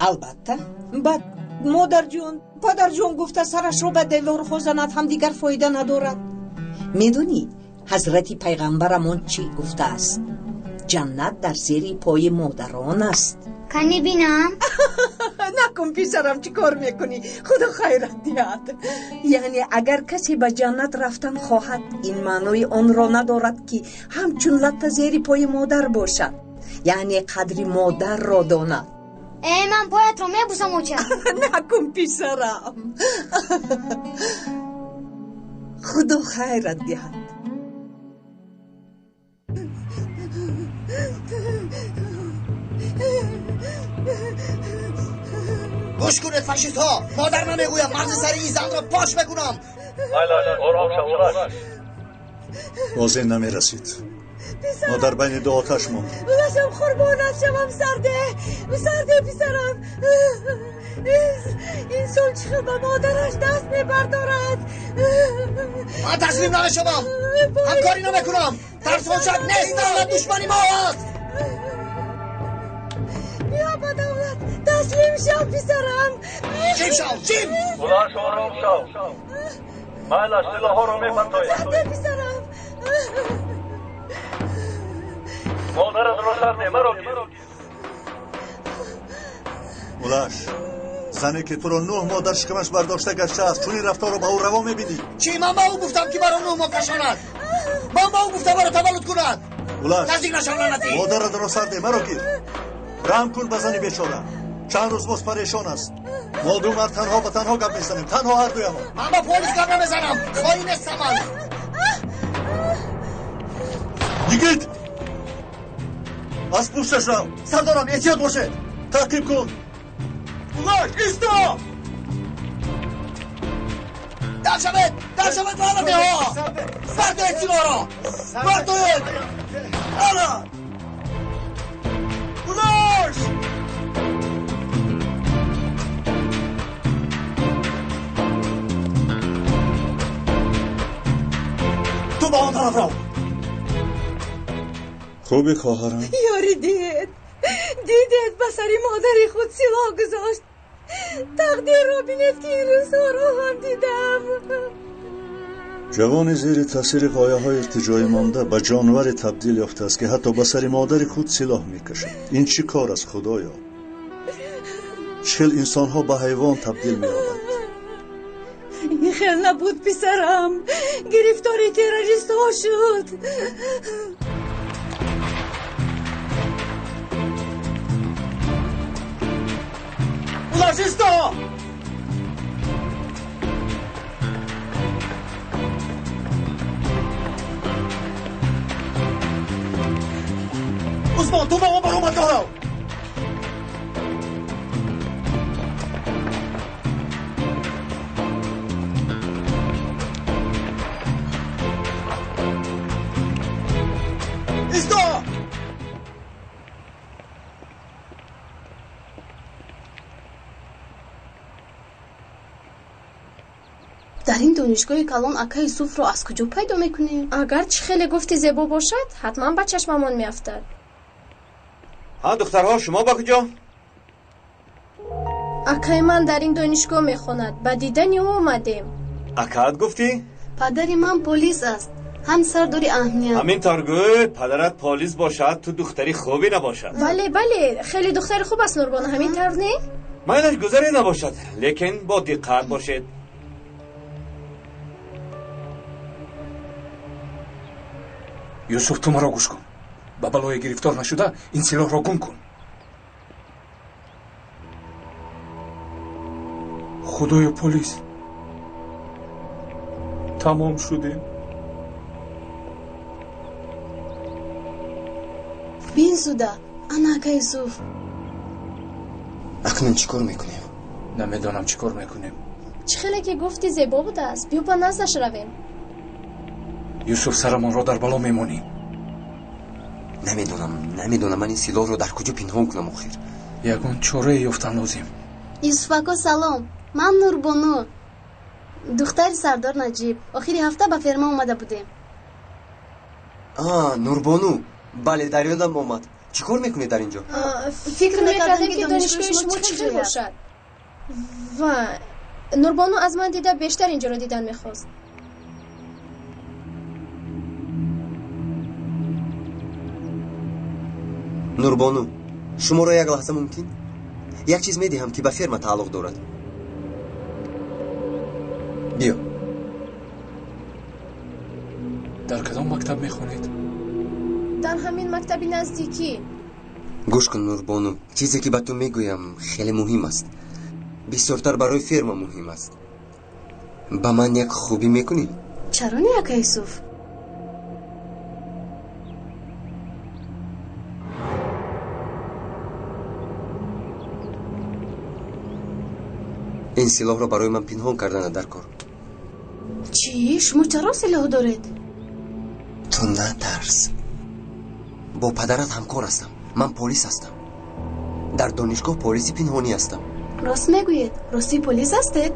Албатта. Баъд модарҷон, падарҷон гуфта сарашро ба деворҳо занад ҳам дигар фоида надорад. Медонӣ ҳазрати пайғамбарамон чӣ гуфтааст? Ҷаннат дар зери пои модарон аст. Кани бинам? Накун писарам, чӣ кор мекунӣ? Худо хайрат диҳад. Яъне агар касе ба ҷаннат рафтан хоҳад, ин маънои онро надорад ки ҳамчун латта зери пои модар бошад, яъне қадри модарро донад. Э, ман поятро мебусам, оча. Накун писарам, худо хайрат диҳад. Гӯш кунед, фашистҳо! Модар намегӯям, мағзи сари ин занро пош мекунам. Боз ин намерасид. Мо дар байни ду оташ мондем. Улашам, қурбонат шавам, сарде, сарде, писарам. Инсон чӣ хел ба модараш даст мебардорад? Ман таслим намешавам, ҳамкорӣ намекунам. Тарсончак нест, давлат душмани мо аст. Биё ба давлат таслим шав, писарам. Ҷим шав, ҷим! Улаш, ором шав. Майлаш, силоҳҳоро мепартоед. Сарде, писарам. Модаратро сарде, маро гир. Улаш, зане ки туро 9 моҳ дар шикамаш бардошта гаштааст, чунин рафторро ба ӯ раво мебинӣ? Чӣ? Ман ба ӯ гуфтам, ки маро 9 моҳ кашонад. Ман ба ӯ гуфтам маро таваллуд кунад. Улаш, наздик нашав, лаънатӣ. Модаратро сарде, маро гир. Раҳм кун ба зани бечора. Чанд рӯз боз парешон аст. Мо ду мард танҳо ба танҳо гап мезанем, танҳо ҳардуямон. Ман ба полис гап намезанам, хоин нестам ман. Йигит, аз пушташ рав. Сардорам, эҳтиёт бошед. Таъқиб кун. Улаш, исто! Дар шавед, дар шавед, лаънатиҳо! Бардоед силоҳро, бардоед! Ана! Улаш! Ту ба он тараф рав. Хуби, хоҳарам? Ёри, дид, дидед, ба сари модари худ силоҳ гузошт. Тақдирро бинед, ки ин рӯзҳоро ҳам дидам. Ҷавони зери таъсири ғояҳои иртиҷоӣ монда ба ҷонваре табдил ёфтааст, ки ҳатто ба сари модари худ силоҳ мекашад. Ин чӣ кор аст, худоё? Чӣ хел инсонҳо ба ҳайвон табдил меёбанд? Ин хел набуд, писарам. Гирифтори террористҳо шуд. Улаш, исто! Усмон, ту ба он баромадгоҳ рав. Исто! Дар ин донишгоҳи калон ака Юсуфро аз куҷо пайдо мекунем? Агар чӣ хеле гуфти зебо бошад, ҳатман ба чашмамон меафтад. Ҳа, духтарҳо, шумо ба куҷо? Акаи ман дар ин донишгоҳ мехонад, ба дидани ӯ омадем. Акаат гуфтӣ? Падари ман полис аст, ҳам сардори амният. Ҳамин тавр гӯй, падарат полис бошад, ту духтари хубе набошад. Бале, бале, хеле духтари хуб аст Нурбону, ҳамин тавр не? Майлаш гузаре набошад, лекин бо диққат бошед. Юсуф, ту маро гӯш кун. Ба балое гирифтор нашуда, ин силоҳро гум кун. Худоё, полис! Тамом шудем. Бин, зуда, ана ака Юсуф. Акнун чӣ кор мекунем? Намедонам чӣ кор мекунем. Чӣ хеле ки гуфти зебо будааст, биё ба наздаш равем. Юсуф, сарамонро дар бало мемонӣ. Намедонам, намедонам ман ин силоҳро дар куҷо пинҳон кунам охир. Ягон чорае ёфтан лозим. Юсуф ако, салом. Ман Нурбону. Духтари Сардор Наҷиб. Охири ҳафта ба ферма омада будем. А, Нурбону. Бале, дар ёдам омад. Чӣ кор мекунед дар ин ҷо? Фикр мекардем, ки донишгоҳи шумо чӣ хел бошад. Ва Нурбону аз ман дида бештар инҷоро дидан мехост. Нурбону, шуморо як лаҳза мумкин? Як чиз медиҳам, ки ба ферма тааллуқ дорад. Биё. Дар кадом мактаб мехонед? Дар ҳамин мактаби наздикӣ. Гӯш кун, Нурбону, чизе ки ба ту мегӯям хеле муҳим аст. Бисёртар барои ферма муҳим аст. Ба ман як хубӣ мекунӣ? Чаро не, ака Юсуф? Ин силоҳро барои ман пинҳон кардана дар кор. Чӣ? Шумо чаро силоҳ доред? Ту натарс. Бо падарат ҳамкор ҳастам. Ман полис ҳастам. Дар донишгоҳ полиси пинҳонӣ ҳастам. Рост мегӯед? Ростӣ полис ҳастед?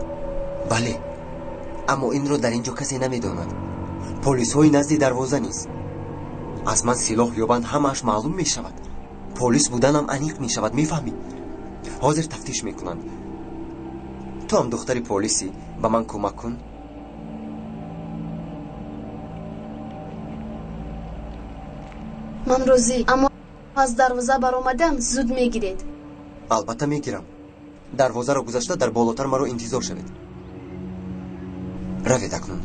Бале, аммо инро дар ин ҷо касе намедонад. Полисҳои назди дарвоза низ. Аз ман силоҳ ёбанд, ҳамааш маълум мешавад. Полис буданам аниқ мешавад, мефаҳмӣ? Ҳозир тафтиш мекунанд. Ту ҳам духтари полисӣ, ба ман кӯмак кун. Ман розӣ, аммо аз дарвоза баромадам зуд мегиред. Албатта мегирам. Дарвозаро гузашта дар болотар маро интизор шавед. Равед акнун.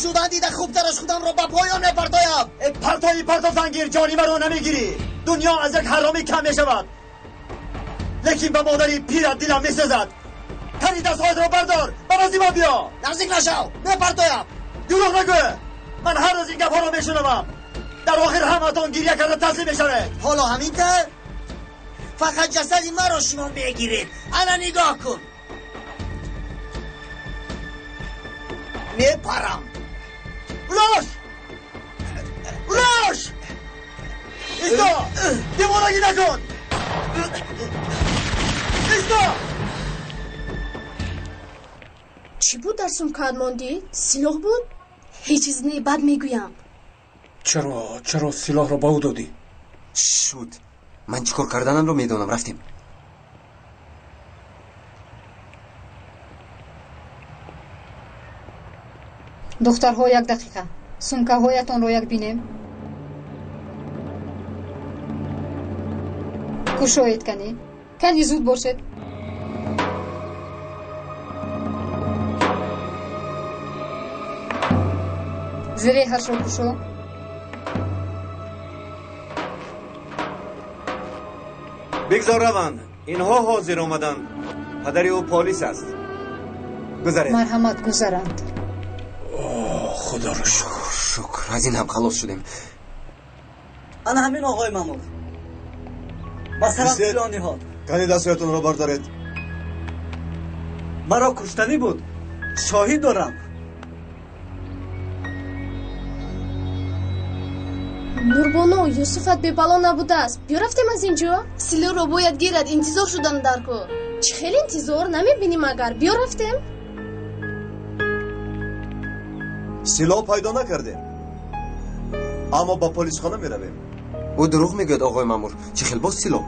Шудан дида хубтараш худамро ба поён мепартоям. Партои партофангир, ҷони маро намегирӣ. Дунё аз як ҳаромӣ кам мешавад, лекин ба модари пират дилам месӯзад. Тани дастҳоятро бардор, ба назди ман биё. Наздик нашав, мепартоям. Дурӯғ нагӯ. Ман ҳар рӯз ин гапҳоро мешунавам. Дар охир ҳаматон гиря карда таслим мешавед. Ҳоло ҳамин тавр? Фақат ҷасади маро шумо мегиред. Ана нигоҳ кун. Мепарам. Улаш! Улаш! Исто! Девонагӣ накун! Исто! Чӣ буд дар сумкаат мондӣ? Силоҳ буд? Ҳеҷ чиз не, бад мегӯям. Чаро силоҳро ба ӯ додӣ? Шуд. Ман чӣ кор карданамро медонам. Рафтем. Духтарҳо, як дақиқа. Сумкаҳоятонро як бинем. Кушоед кани. Кани зуд бошед. Зиреҳашро кушо. Бигзор раванд. Инҳо ҳозир омаданд. Падари ӯ полис аст. Гузаред. Марҳамат, гузаранд. Худоро шукр. Шукр, аз ин ҳам халос шудем. Ана ҳамин оғои мамур. Ба сарам силоҳ ниҳод. Кани дастҳоятонро бардоред. Маро куштанӣ буд. Шоҳид дорам. Нурбону, Юсуфат бебало набудааст. Биё рафтем аз ин ҷо. Силоҳро бояд гирад, интизор шудан дар кор. Чӣ хел интизор? Намебинем агар. Биё рафтем. Силоҳ пайдо накардем, аммо ба полисхона меравем. Ӯ дурӯғ мегӯяд, оғои мамур. Чӣ хел боз силоҳ?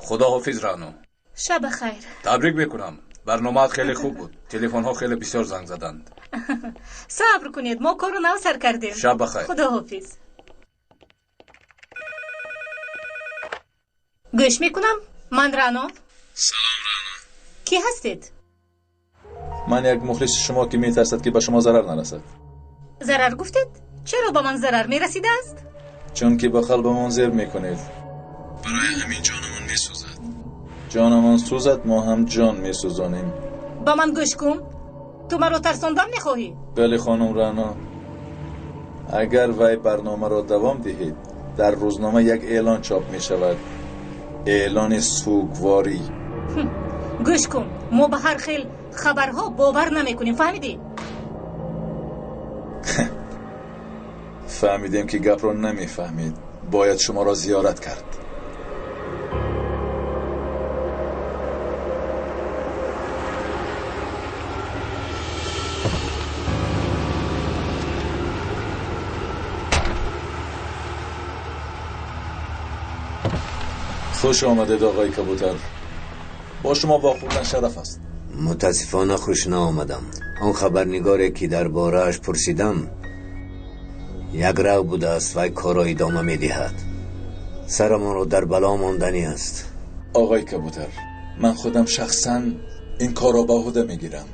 Худоҳофиз, Раъно. Шаба хайр. Табрик мекунам. Барномаат хеле хуб буд. Телефонҳо хеле бисёр занг заданд. Сабр кунед, мо корро нав сар кардем. Шаб ба хайр. Худоҳофиз. Гӯш мекунам. Ман Раъно. Салом, Раъно. Кӣ ҳастед? Ман як мухлиси шумо, ки метарсад, ки ба шумо зарар нарасад. Зарар гуфтед? Чаро ба ман зарар мерасидааст? Чунки ба қалбамон зер мекунед. Барои ҳамин ҷонамон месӯзад. Ҷонамон сӯзад, мо ҳам ҷон месӯзонем. Ба ман гӯш кун. Ту маро тарсондан мехоҳӣ? Бале, хонум Рано. Агар вай барномаро давом диҳед, дар рӯзнома як эълон чоп мешавад. Эълони сӯгворӣ. Гӯш кун, мо ба ҳар хел хабарҳо бовар намекунем, фаҳмидӣ? Фаҳмидем, ки гапро намефаҳмед. Бояд шуморо зиёрат кард. Хуш омадед, оқои Кабутар. Бо шумо вохӯрдан шараф аст. Мутаассифона, хуш наомадам. Он хабарнигоре, ки дар борааш пурсидам, якрав будааст. Вай корро идома медиҳад. Сарамонро дар бало монданӣ аст. Оқои Кабутар, ман худам шахсан ин корро ба уҳда мегирам.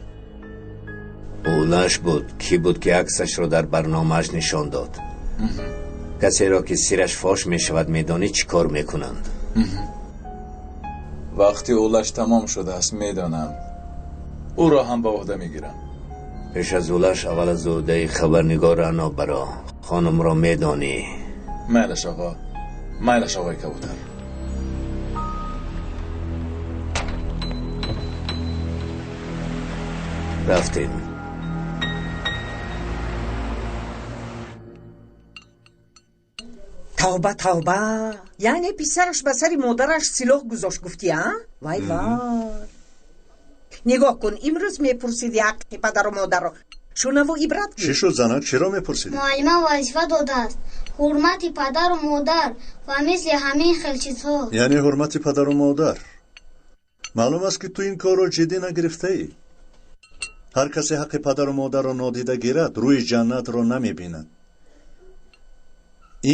Улаш буд, кӣ буд, ки аксашро дар барномааш нишон дод. Касеро, ки сираш фош мешавад, медонӣ чӣ кор мекунанд? Вақти улаш тамом шудааст, медонам. Ӯро ҳам ба уҳда мегирам. Пеш аз улаш, аввал аз уҳдаи хабарнигор Рано баро. Хонумро медонӣ. Майлаш, оғо, майлаш, оғои Кабутар. Рафтем. Тавба, тавба! Яъне писараш ба сари модараш силоҳ гузошт, гуфтӣ, а? Вай, вай! Нигоҳ кун, имрӯз мепурсиди ҳаққи падару модарро. Шунаву ибрат гир. Чӣ шуд, занак? Чиро мепурсидӣ? Муаллима вазифа додааст: ҳурмати падару модар ва мисли ҳамин хел чизҳо. Яъне ҳурмати падару модар. Маълум аст, ки ту ин корро ҷиддӣ нагирифтаӣ. Ҳар касе ҳаққи падару модарро нодида гирад, рӯи ҷаннатро намебинад.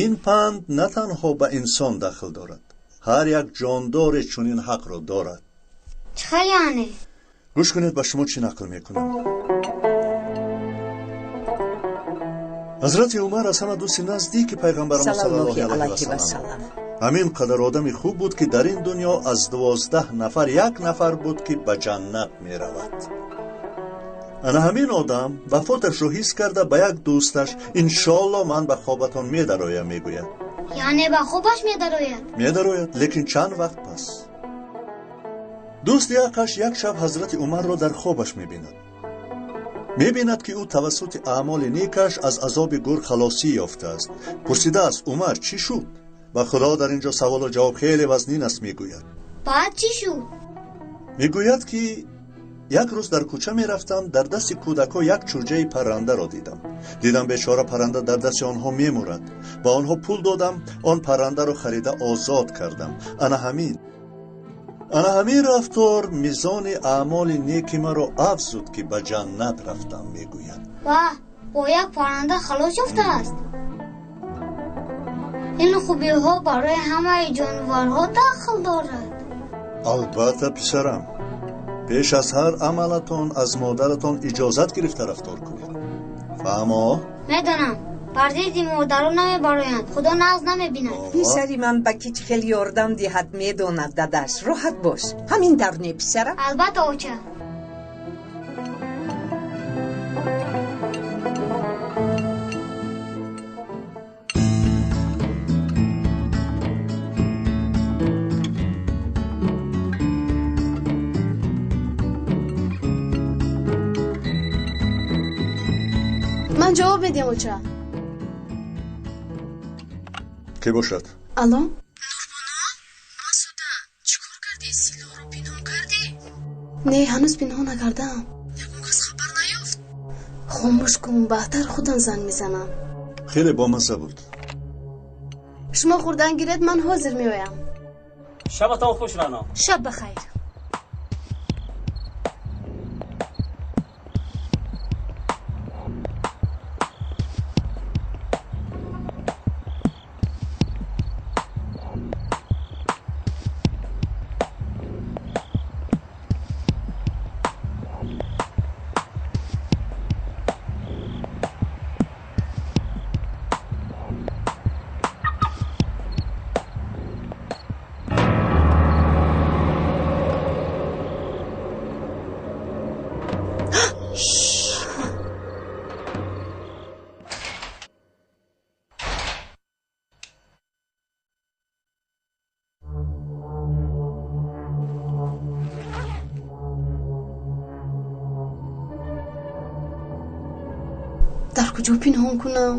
Ин панд на танҳо ба инсон дахл дорад, ҳар як ҷондоре чунин ҳақро дорад. Чӣ хел яъне? Гӯш кунед, ба шумо чӣ нақл мекунам. Ҳазрати Умар аз ҳама дӯсти наздики пайғамбарамо саллаллоҳи алайҳи васаллам. Ҳамин қадар одами хуб буд, ки дар ин дунё аз 12 нафар як нафар буд, ки ба ҷаннат меравад. Ана ҳамин одам вафоташро ҳис карда, ба як дӯсташ: «Иншоалло, ман ба хобатон медароям», мегӯяд. Яъне ба хобаш медарояд? Медарояд, лекин чанд вақт пас. Дӯсти ҳаққаш як шаб ҳазрати Умарро дар хобаш мебинад. Мебинад, ки ӯ тавассути аъмоли некаш аз азоби гур халосӣ ёфтааст. Пурсидааст: «Умар, чӣ шуд?» Ба Худо, дар ин ҷо саволу ҷавоб хеле вазнин аст, мегӯяд. Баъд чӣ шуд? Мегӯяд, ки як рӯз дар кӯча мерафтам, дар дасти кӯдакҳо як чӯҷаи паррандаро дидам. Дидам, бечора парранда дар дасти онҳо мемурад. Ба онҳо пул додам, он паррандаро харида озод кардам. Ана ҳамин рафтор мизони аъмоли неки маро афзуд, ки ба ҷаннат рафтам, мегӯяд. Ваҳ, бо як парранда халос ёфтааст. Ин хубиҳо барои ҳамаи ҷонварҳо дахл дорад. Албатта, писарам. Пеш аз ҳар амалатон аз модаратон иҷозат гирифта рафтор кунед, фаҳмо? Медонам, бар зидди модарон намебароянд, Худо нағз намебинад. Писари ман ба ки чӣ хел ёрдам диҳад, медонад дадаш. Роҳат бош. Ҳамин тавр не, писарам? Албатта, оча. Ман ҷавоб медиҳам, оча. Ки бошад? Алло, Нурбоно, Масуда, чӣ кор кардӣ? Силоҳро пинҳон кардӣ? Не, ҳанӯз пинҳон накардаам. Ягон кас хабар наёфт? Хомӯш кун, баъдтар худам занг мезанам. Хеле бомазза буд. Шумо хӯрдан гиред, ман ҳозир меоям. Шабатон хуш, Рано. Шаб бахайр. Куҷо пинҳон кунам?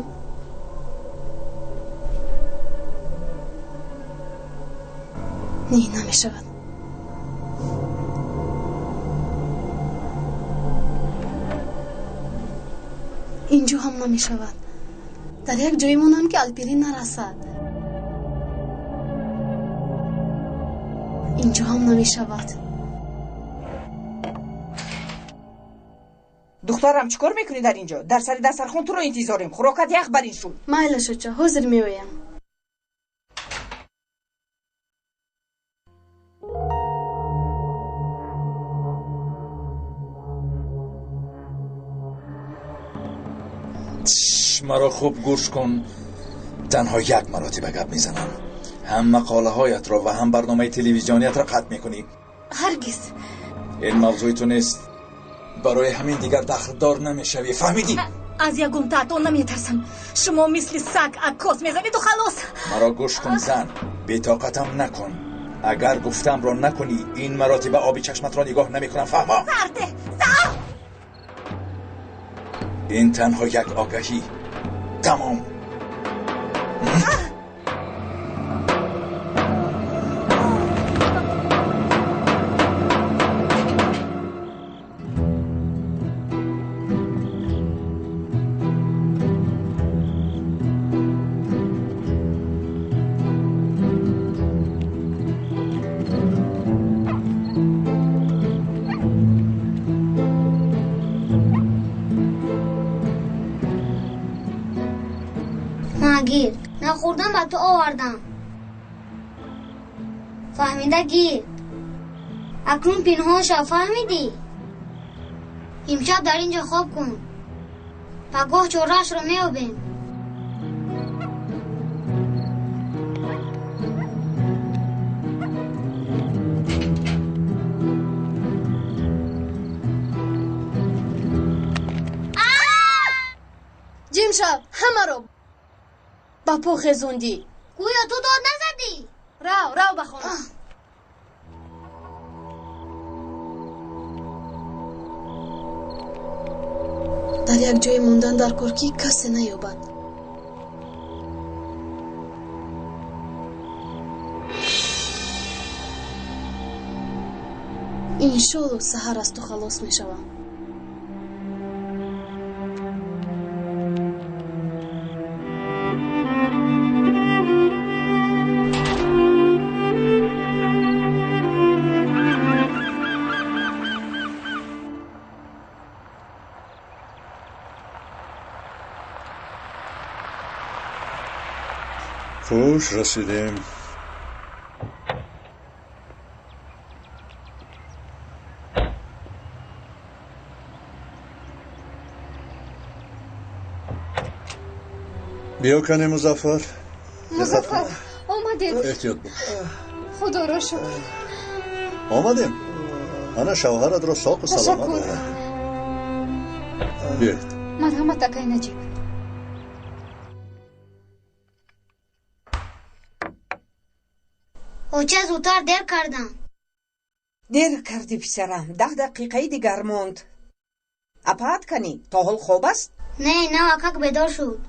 Не, намешавад. Инҷо ҳам намешавад. Дар як ҷое монам, ки Алпирин нарасад. Инҷо ҳам намешавад. Духтарам, чӣ кор мекунӣ дар инҷо? Дар сари дастархон туро интизорем. Хӯрокат ях барин шуд. Майлаш, оча, ҳозир меоям. Маро хуб гӯш кун. Танҳо як маротиба гап мезанам. Ҳам мақолаҳоятро ва ҳам барномаи телевизиониятро қатъ мекунӣ. Ҳаргиз. Ин мавзӯи ту нест. Барои ҳамин дигар дахлдор намешавӣ. Фаҳмидӣ? Аз ягон таъто наметарсам. Шумо мисли саг аккос мезанеду халос. Маро гӯш кун, зан. Бетоқатам накун. Агар гуфтамро накунӣ, ин маротиба оби чашматро нигоҳ намекунам. Фаҳмо? Сарде, сар! Ин танҳо як огаҳӣ. Тамом. Гир, нахӯрдам ба ту овардам. Фаҳмида гир. Акнун пинҳон шав, фаҳмидӣ? Имшаб дар ин ҷо хоб кун. Пагоҳ чораашро меёбем. Ҷим шав, ҳамаро ба по хезондӣ. Гӯё ту дод назадӣ. Рав, рав ба хона. Дар як ҷое мондан дар кор, ки касе наёбад. Иншолло, саҳар аз ту халос мешавам. Хуш расидем. Биё кане, Музаффар. Музаффар, омадед. Эҳтиёт бош. Худоро шукр. Омадем. Ана шавҳаратро соқу саломат овардем. Биёед. Марҳамат, акай Наҷиб. Оча, зудтар, дер кардам. Дер кардӣ, писарам. 10 дақиқаи дигар монд. Апаат канӣ, то ҳол хоб аст? Не, навакак бедор шуд.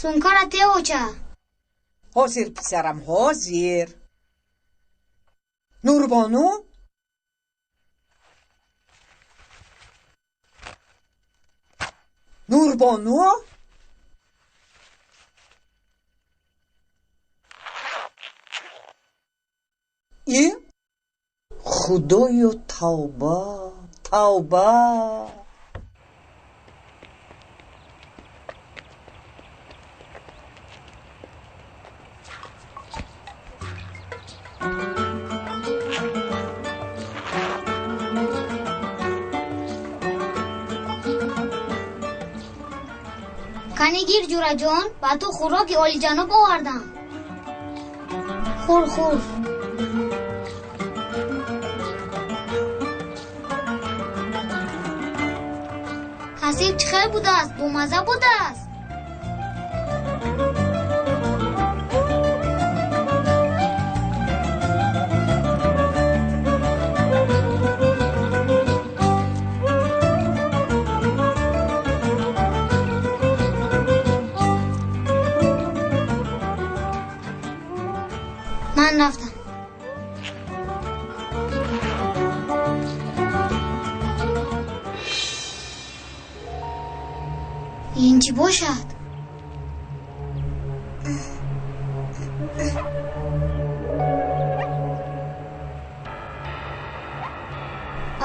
Сумкара те, оча. Ҳозир, писарам, ҳозир. Нурбону? Нурбону? И? Худоё, тавба, тавба. Кани гир, ҷураҷон, ба ту хӯроки олиҷаноб овардам. Хӯр, хӯр. Ҳасиб чӣ хел будааст? Бомазза будааст? Ман рафтам. Ин чӣ бошад?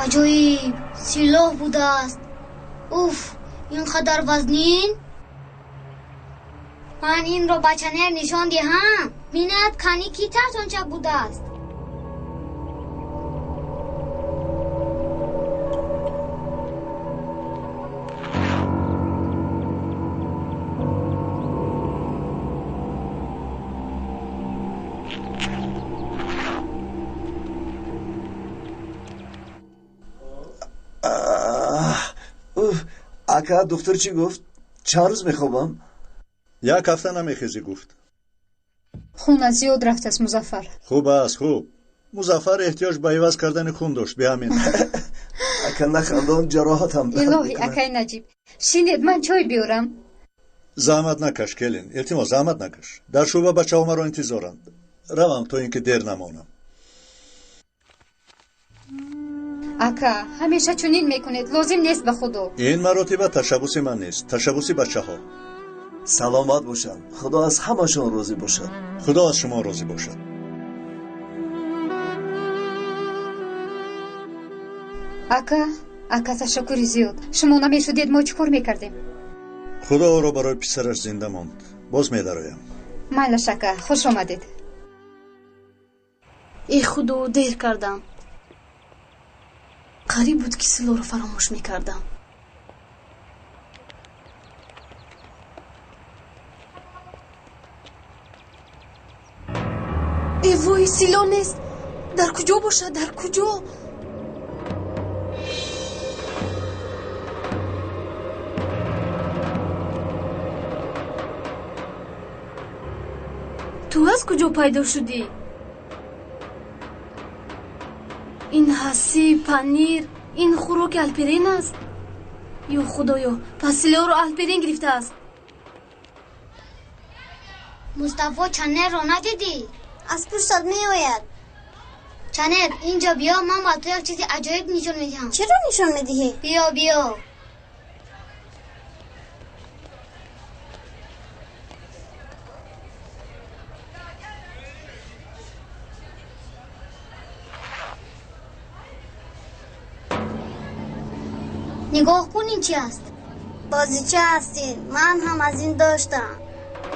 Аҷоиб, силоҳ будааст. Уф, ин қадар вазнин. Ман инро ба Чанер нишон диҳам, бинад кани ки тарсончак будааст. Ака, духтур чӣ гуфт? Чанд рӯз мехобам? Як ҳафта намехезӣ, гуфт. Хун аз зиёд рафтааст, Музаффар. Хуб аст, хуб. Музаффар эҳтиёҷ ба иваз кардани хун дошт, биҳамин. Ака, нахандон, ҷароҳатам дард Илоҳӣ, мекунад. Акай Наҷиб, шинед, ман чой биёрам. Заҳмат накаш, келин, илтимос, заҳмат накаш. Дар шӯъба бачаҳо маро интизоранд. Равам то ин ки дер намонам. Ака, ҳамеша чунин мекунед, лозим нест ба худо. Ин маротиба ташаббуси ман нест, ташаббуси бачаҳо. Саломат бошанд. Худо аз ҳамашон розӣ бошад. Худо аз шумо розӣ бошад. Ака, ака, ташаккури зиёд. Шумо намешудед, мо чӣ кор мекардем? Худо ӯро барои писараш зинда монд. Боз медароям. Майлаш, ака, хуш омадед. Э худо, дер кардам. Қариб буд, ки силоҳро фаромӯш мекардам. Э вой, силоҳ нест. Дар куҷо бошад? Дар куҷо? Ту аз куҷо пайдо шудӣ? Ин ҳасси, панир, ин хӯроки Алперин аст? Ё худоё, пас силоҳро Алперин гирифтааст. Мустафо, Чанерро надидӣ? Аз пуштат меояд. Чанер, инҷо биё, ман ба ту як чизи аҷоиб нишон медиҳам. Чиро нишон медиҳӣ? Биё, биё. Нигоҳ кун, ин чи аст? Бозича ҳастӣ. Ман ҳам аз ин доштам.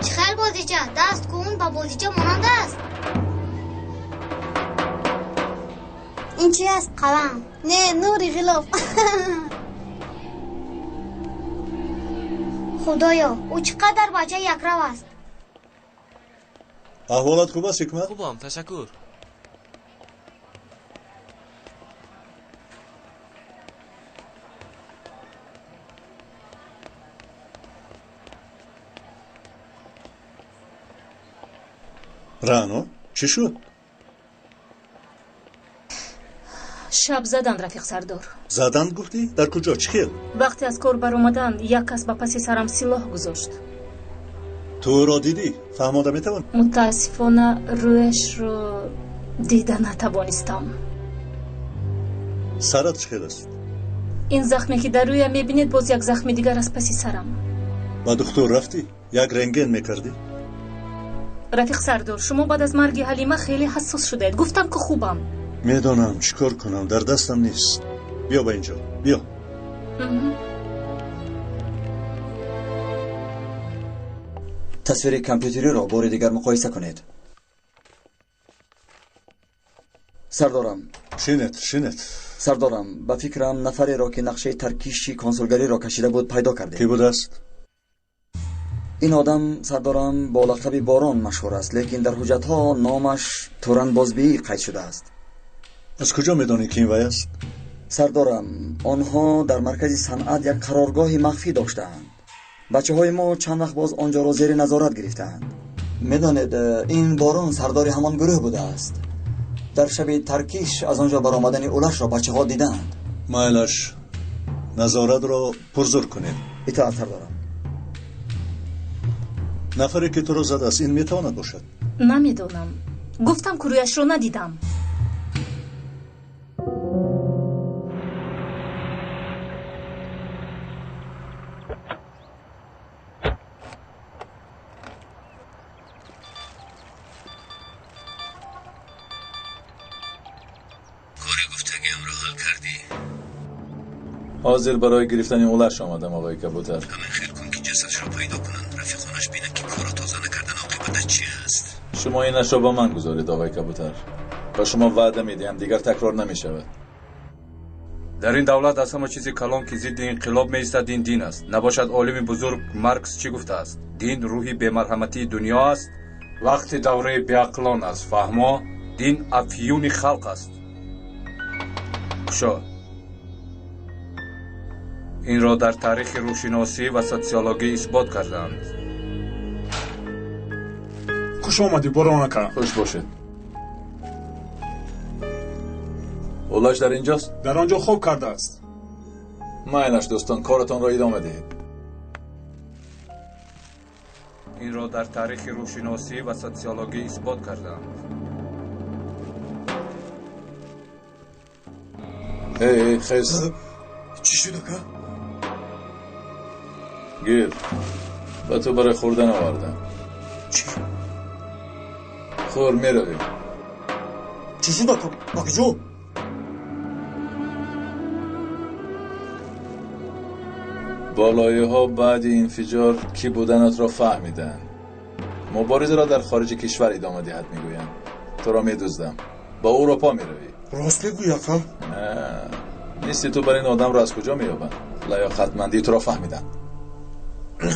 Чӣ хел бозича? Даст кун, ба бозича монанд аст. Ин чи аст? Қалам. Не, нури ғилоф. Худоё, ӯ чӣ қадар бачаи якрав аст. Аҳволат хуб аст, Ҳикмат? Хубам, ташаккур. Рано, чӣ шуд? Шаб заданд, рафиқ сардор. Заданд гуфтӣ? Дар куҷо? Чӣ хел? Вақте аз кор баромаданд, як кас ба паси сарам силоҳ гузошт. Ту ӯро дидӣ? Фаҳмода метавонӣ? Мутаассифона, рӯяшро дида натавонистам. Сарат чӣ хел аст? Ин захме, ки дар рӯям мебинед, боз як захми дигар аз паси сарам. Ба духтур рафтӣ? Як рентген мекардӣ? Рафиқ сардор, шумо баъд аз марги Ҳалима хеле ҳассос шудаед. Гуфтам, ки хубам. Медонам, чӣ кор кунам, дар дастам нест. Биё ба инҷо, биё. Тасвири компютериро бори дигар муқоиса кунед. Сардорам. Шинед, шинед. Сардорам, ба фикрам нафареро, ки нақшаи таркиши консулгариро кашида буд, пайдо кардем. Кӣ будааст? Ин одам, сардорам, бо лақаби Борон машҳур аст, лекин дар ҳуҷҷатҳо номаш Туранбозбиӣ қайд шудааст. Аз куҷо медонӣ, ки ин вай аст? Сардорам, онҳо дар маркази санъат як қароргоҳи махфӣ доштаанд. Бачаҳои мо чанд вақт боз он ҷоро зери назорат гирифтаанд. Медонед, ин Борон сардори ҳамон гурӯҳ будааст. Дар шаби таркиш аз он ҷо баромадани улашро бачаҳо дидаанд. Майлаш, назоратро пурзур кунем. Итоат, сардорам. Нафаре, ки туро задааст, ин метавонад бошад? Намедонам. Гуфтам ки рӯяшро надидам. Кори гуфтагиамро ҳал кардӣ? Ҳозир барои гирифтани улаш омадам, оғои Кабутар. Ҳамин хел кун ки ҷасадшро пайдо кунанд, рафиқонаш бинанд ки корро тоза накардан оқибаташ чи аст. Шумо инашро ба ман гузоред, оғои Кабутар. Ба шумо ваъда медиҳам, дигар такрор намешавад. Дар ин давлат аз ҳама чизи калон ки зидди инқилоб меистад, ин дин аст. Набошад, олими бузург Маркс чӣ гуфтааст? Дин рӯҳи бемарҳаматии дунё аст. Вақти давраи беақлон аст, фаҳмо? Дин афюни халқ аст. Кушо. Инро дар таърихи рӯҳшиносӣ ва социологӣ исбот кардаанд. Хуш омадӣ, Борон ака. Хуш бошед. Улаш дар инҷост? Дар он ҷо хоб кардааст. Майлаш, дӯстон, коратонро идома диҳед. Инро дар таърихи рӯҳшиносӣ ва социологӣ исбот кардаанд. Эй, хез. Чӣ шуд, ака? Гир, ба ту барои хӯрдан овардам. Чӣ? Хӯр, меравем. Чӣ шуд, ака? Ба куҷо? Болоиҳо баъди инфиҷор кӣ буданатро фаҳмиданд. Муборизаро дар хориҷи кишвар идома диҳад, мегӯянд. Туро медуздам. Ба Аврупо меравӣ. Рост мегӯӣ, ака? Не, мисли ту бар ин одамро аз куҷо меёбанд? Лаёқатмандии туро фаҳмиданд.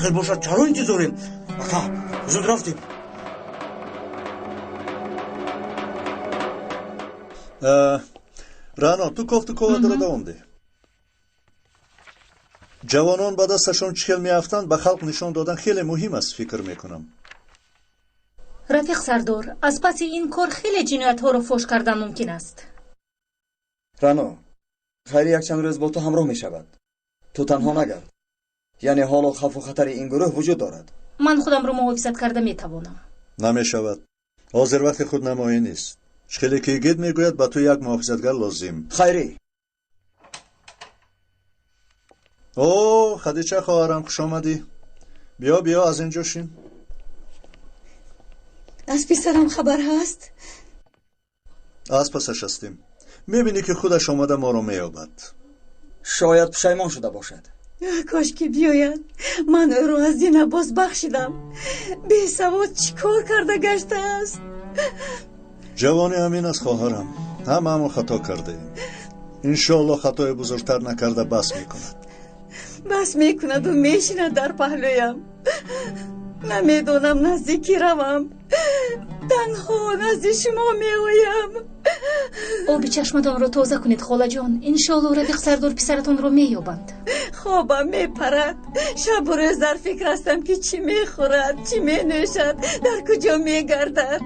Хел бошад, чаро интизорем? Ака, зуд рафтем. Рано, ту кофту коватро давом деҳ. Ҷавонон ба дасташон чӣ хел меафтанд, ба халқ нишон додан хеле муҳим аст, фикр мекунам. Рафиқ сардор, аз паси ин кор хеле ҷиноятҳоро фош кардан мумкин аст. Рано, Хайри якчанд рӯз бо ту ҳамроҳ мешавад. Ту танҳо нагард. Яъне ҳоло хавфу хатари ин гурӯҳ вуҷуд дорад. Ман худамро муҳофизат карда метавонам. Намешавад. Ҳозир вақти худнамоӣ нест. Чӣ хеле ки гид мегӯяд, ба ту як муҳофизатгар лозим. Хайрӣ. О, Хадича хоҳарам, хуш омадӣ. Биё, биё, аз ин ҷо шин. Аз писарам хабар ҳаст? Аз пасаш ҳастем. Мебинӣ ки худаш омада моро меёбад. Шояд пушаймон шуда бошад. Кош ки биёяд. Ман ӯро аз дина боз бахшидам. Бесавод чӣ кор карда гаштааст? Ҷавони ҳамин аст, хоҳарам. Ҳамаамон хато кардаем. Иншоалло хатои бузургтар накарда бас мекунад. Бас мекунаду мешинад дар паҳлӯям. Намедонам назди кӣ равам. Танҳо назди шумо меоям. Оби чашматонро тоза кунед, холаҷон. Иншоалло рафиқ сардор писаратонро меёбанд. Хобам мепарад. Шабу рӯз дар фикр ҳастам ки чӣ мехӯрад, чӣ менӯшад, дар куҷо мегардад.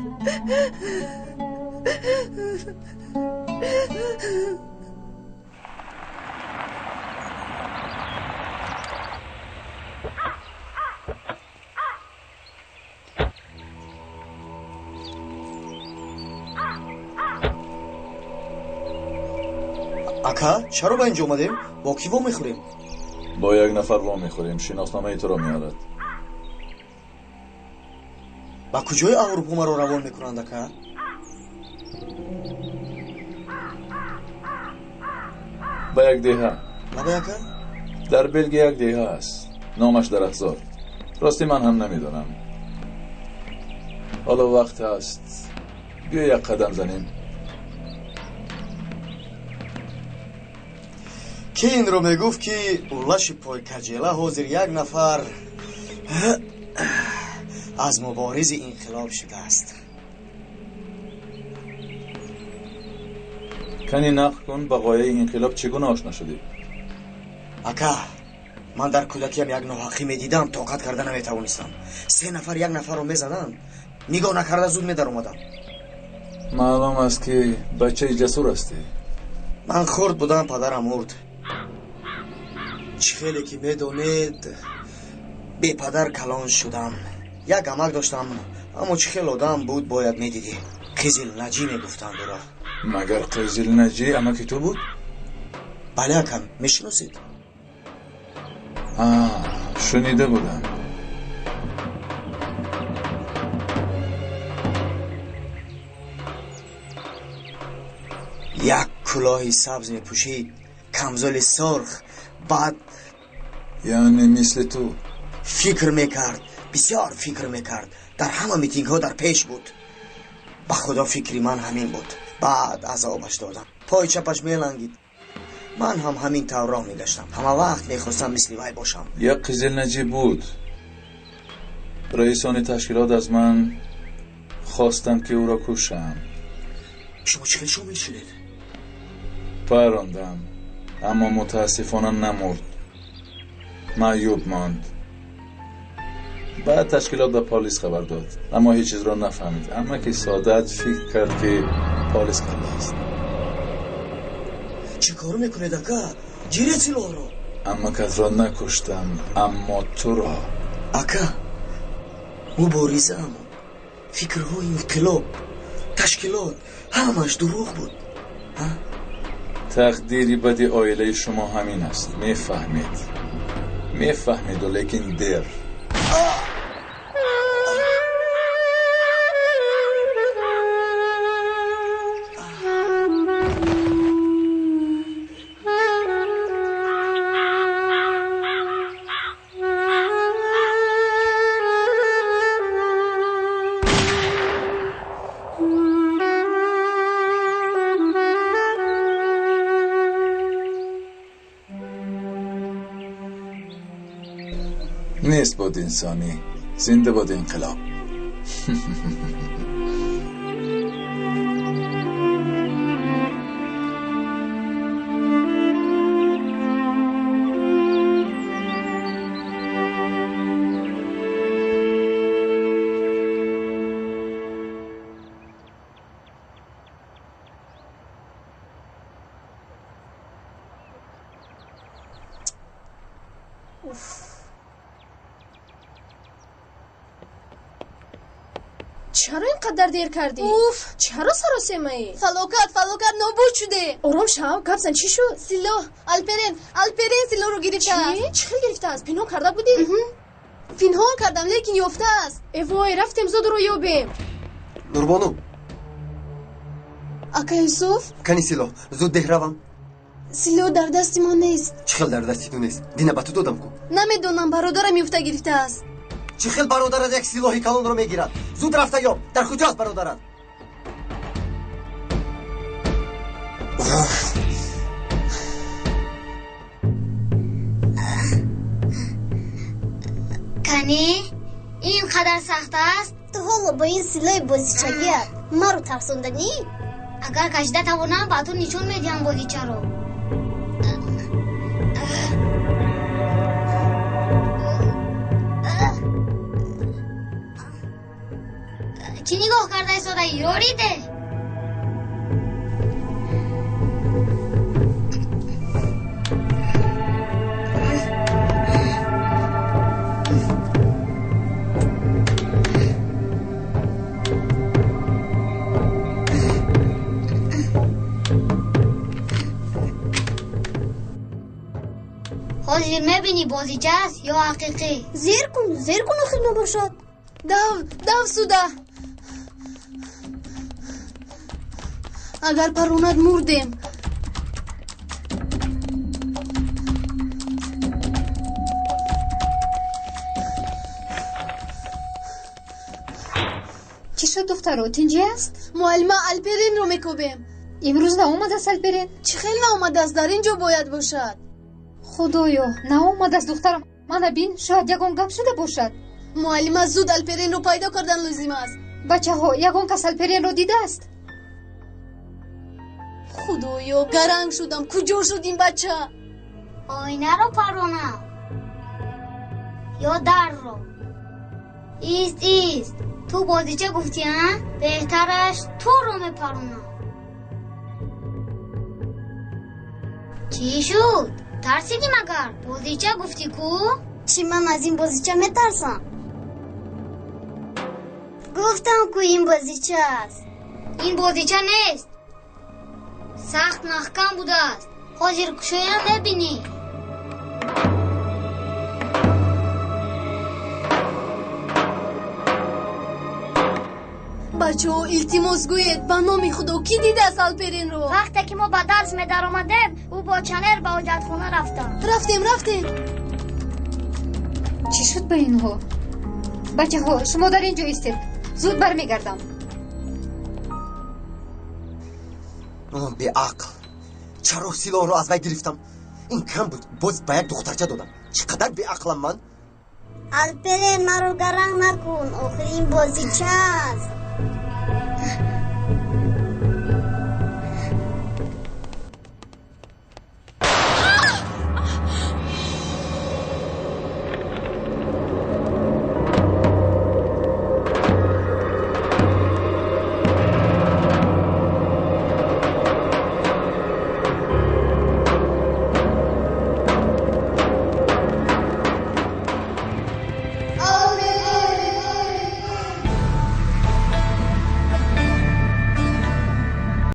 Ака, чаро ба инҷо омадем? Бо кӣ вомехӯрем? Бо як нафар вомехӯрем, шиносномаи туро меорад. Ба куҷои Аврупо маро равон мекунанд, ака? Ба як деҳа. Лабай, ака? Дар Белгия як деҳа аст, номаш Дарахтзор. Рости ман ҳам намедонам. Ҳоло вақт ҳаст, биё як қадам занем. Ки инро мегуфт, ки улаши пойкаҷела ҳозир як нафар аз муборизи инқилоб шудааст. Кани нақл кун, ба ғояи инқилоб чӣ гуна ошно шудӣ? Ака, ман дар кӯдакиам як ноҳақӣ медидам, тоқат карда наметавонистам. Се нафар як нафарро мезаданд, нигоҳ накарда зуд медаромадам. Маълум аст, ки бачаи ҷасур ҳастӣ. Ман хурд будам, падарам мурд. Чӣ хеле ки медонед, бепадар калон шудам. Як амак доштам, аммо чӣ хел одам буд, бояд медидӣ. Қизил Наҷӣ мегуфтанд ӯро. Магар Қизил Наҷӣ амаки ту буд? Бале, акам, мешиносед? Шунида будам. Як кулоҳи сабз мепӯшид, камзоли сурх, баъд яъне мисли ту фикр мекард, бисёр фикр мекард, дар ҳама митингҳо дар пеш буд. Ба худо фикри ман ҳамин буд. Баъд азобаш додам, пой чапаш мелангид. Ман ҳам ҳамин тавр роҳ мегаштам. Ҳама вақт мехостам мисли вай бошам. Як Қизил Наҷӣ буд. Раисони ташкилот аз ман хостанд, ки ӯро кушам. Шумо чӣ хел шомил шудед? Парондам, аммо мутаассифона намурд, маъюб монд. Баъд ташкилот ба полис хабар дод, аммо ҳеҷ чизро нафаҳмид. Амаки Саодат фикр кард, ки полис кардааст. Чӣ кор мекунед, ака? Гиред силоҳро. Амакатро накуштам, аммо туро. Ака, муборизаамон, фикрҳои инқилоб, ташкилот, ҳамаш дурӯғ буд. Тақдири бади оилаи шумо ҳамин аст. Мефаҳмед, мефаҳмеду, лекин дер. Нест бод инсонӣ, зинда бод инқилоб. Чаро ин қадар дер кардӣ? Уф! Чаро саросемаӣ? Фалокат, фалокат, нобуд шуде. Ором шав, гап зан, чӣ шуд? Силоҳ, Алперен, Алперен силоҳро гирифтааст. Чӣ? Чӣ хел гирифтааст? Пинҳон карда будӣ? Пинҳон кардам, лекин ёфтааст. Э вой, рафтем зуд ӯро ёбем. Нурбону. Ака Юсуф? Кани силоҳ, зуд деҳ равам. Силоҳ дар дасти ман нест. Чӣ хел дар дасти ту нест? Дина ба ту додам ку. Намедонам, бародарам ёфта гирифтааст. Чӣ хел бародарат як силоҳи калонро мегирад? Зуд рафта ёб, дар куҷоаст бародарат? Кани, ин қадар сахт аст? Ту ҳоло бо ин силоҳи бозичагиат маро тарсонданӣ? Агар кашида тавонам, ба ту нишон медиҳам бозичаро. Чӣ нигоҳ карда истодаӣ? Ёриде? Ҳозир мебинӣ бозича аст ё ҳақиқӣ. Зер кун, зер кун, охир набошад. Дав, дав суда. Агар паронад, мурдем. Чӣ шуд, духтаро, тинҷӣ аст? Муаллима, Алперинро мекобем. Имрӯз наомадааст Алперин? Чӣ хел наомадааст? Дар ин ҷо бояд бошад. Худоё, наомадааст духтарам. Мана бин, шояд ягон гап шуда бошад. Муаллима, зуд Алперинро пайдо кардан лозим аст. Бачаҳо, ягон кас Алперинро дидааст? Худоё, гаранг шудам. Куҷо шуд ин бача? Оинаро паронам ё дарро? Ист, ист, ту бозича гуфтӣ, а? Беҳтараш туро мепаронам. Чӣ шуд? Тарсидӣ магар? Бозича гуфтӣ ку? Чӣ, ман аз ин бозича метарсам? Гуфтам ку ин бозича аст. Ин бозича нест, сахт маҳкам будааст. Ҳозир кушоям, мебинӣ. Бачаҳо, илтимос, гӯед, ба номи Худо, кӣ дидааст Алперинро? Вақте ки мо ба дарс медаромадем, ӯ бо Чанер ба ҳоҷатхона рафтанд. Рафтем, рафтем. Чӣ шуд ба инҳо? Бачаҳо, шумо дар ин ҷо истед, зуд бармегардам. Беақл, чаро силоҳро аз вай гирифтам? Ин кам буд, боз ба як духтарча додам. Чӣ қадар беақлам ман! Алперен, маро гаранг накун, охир ин бозича аст.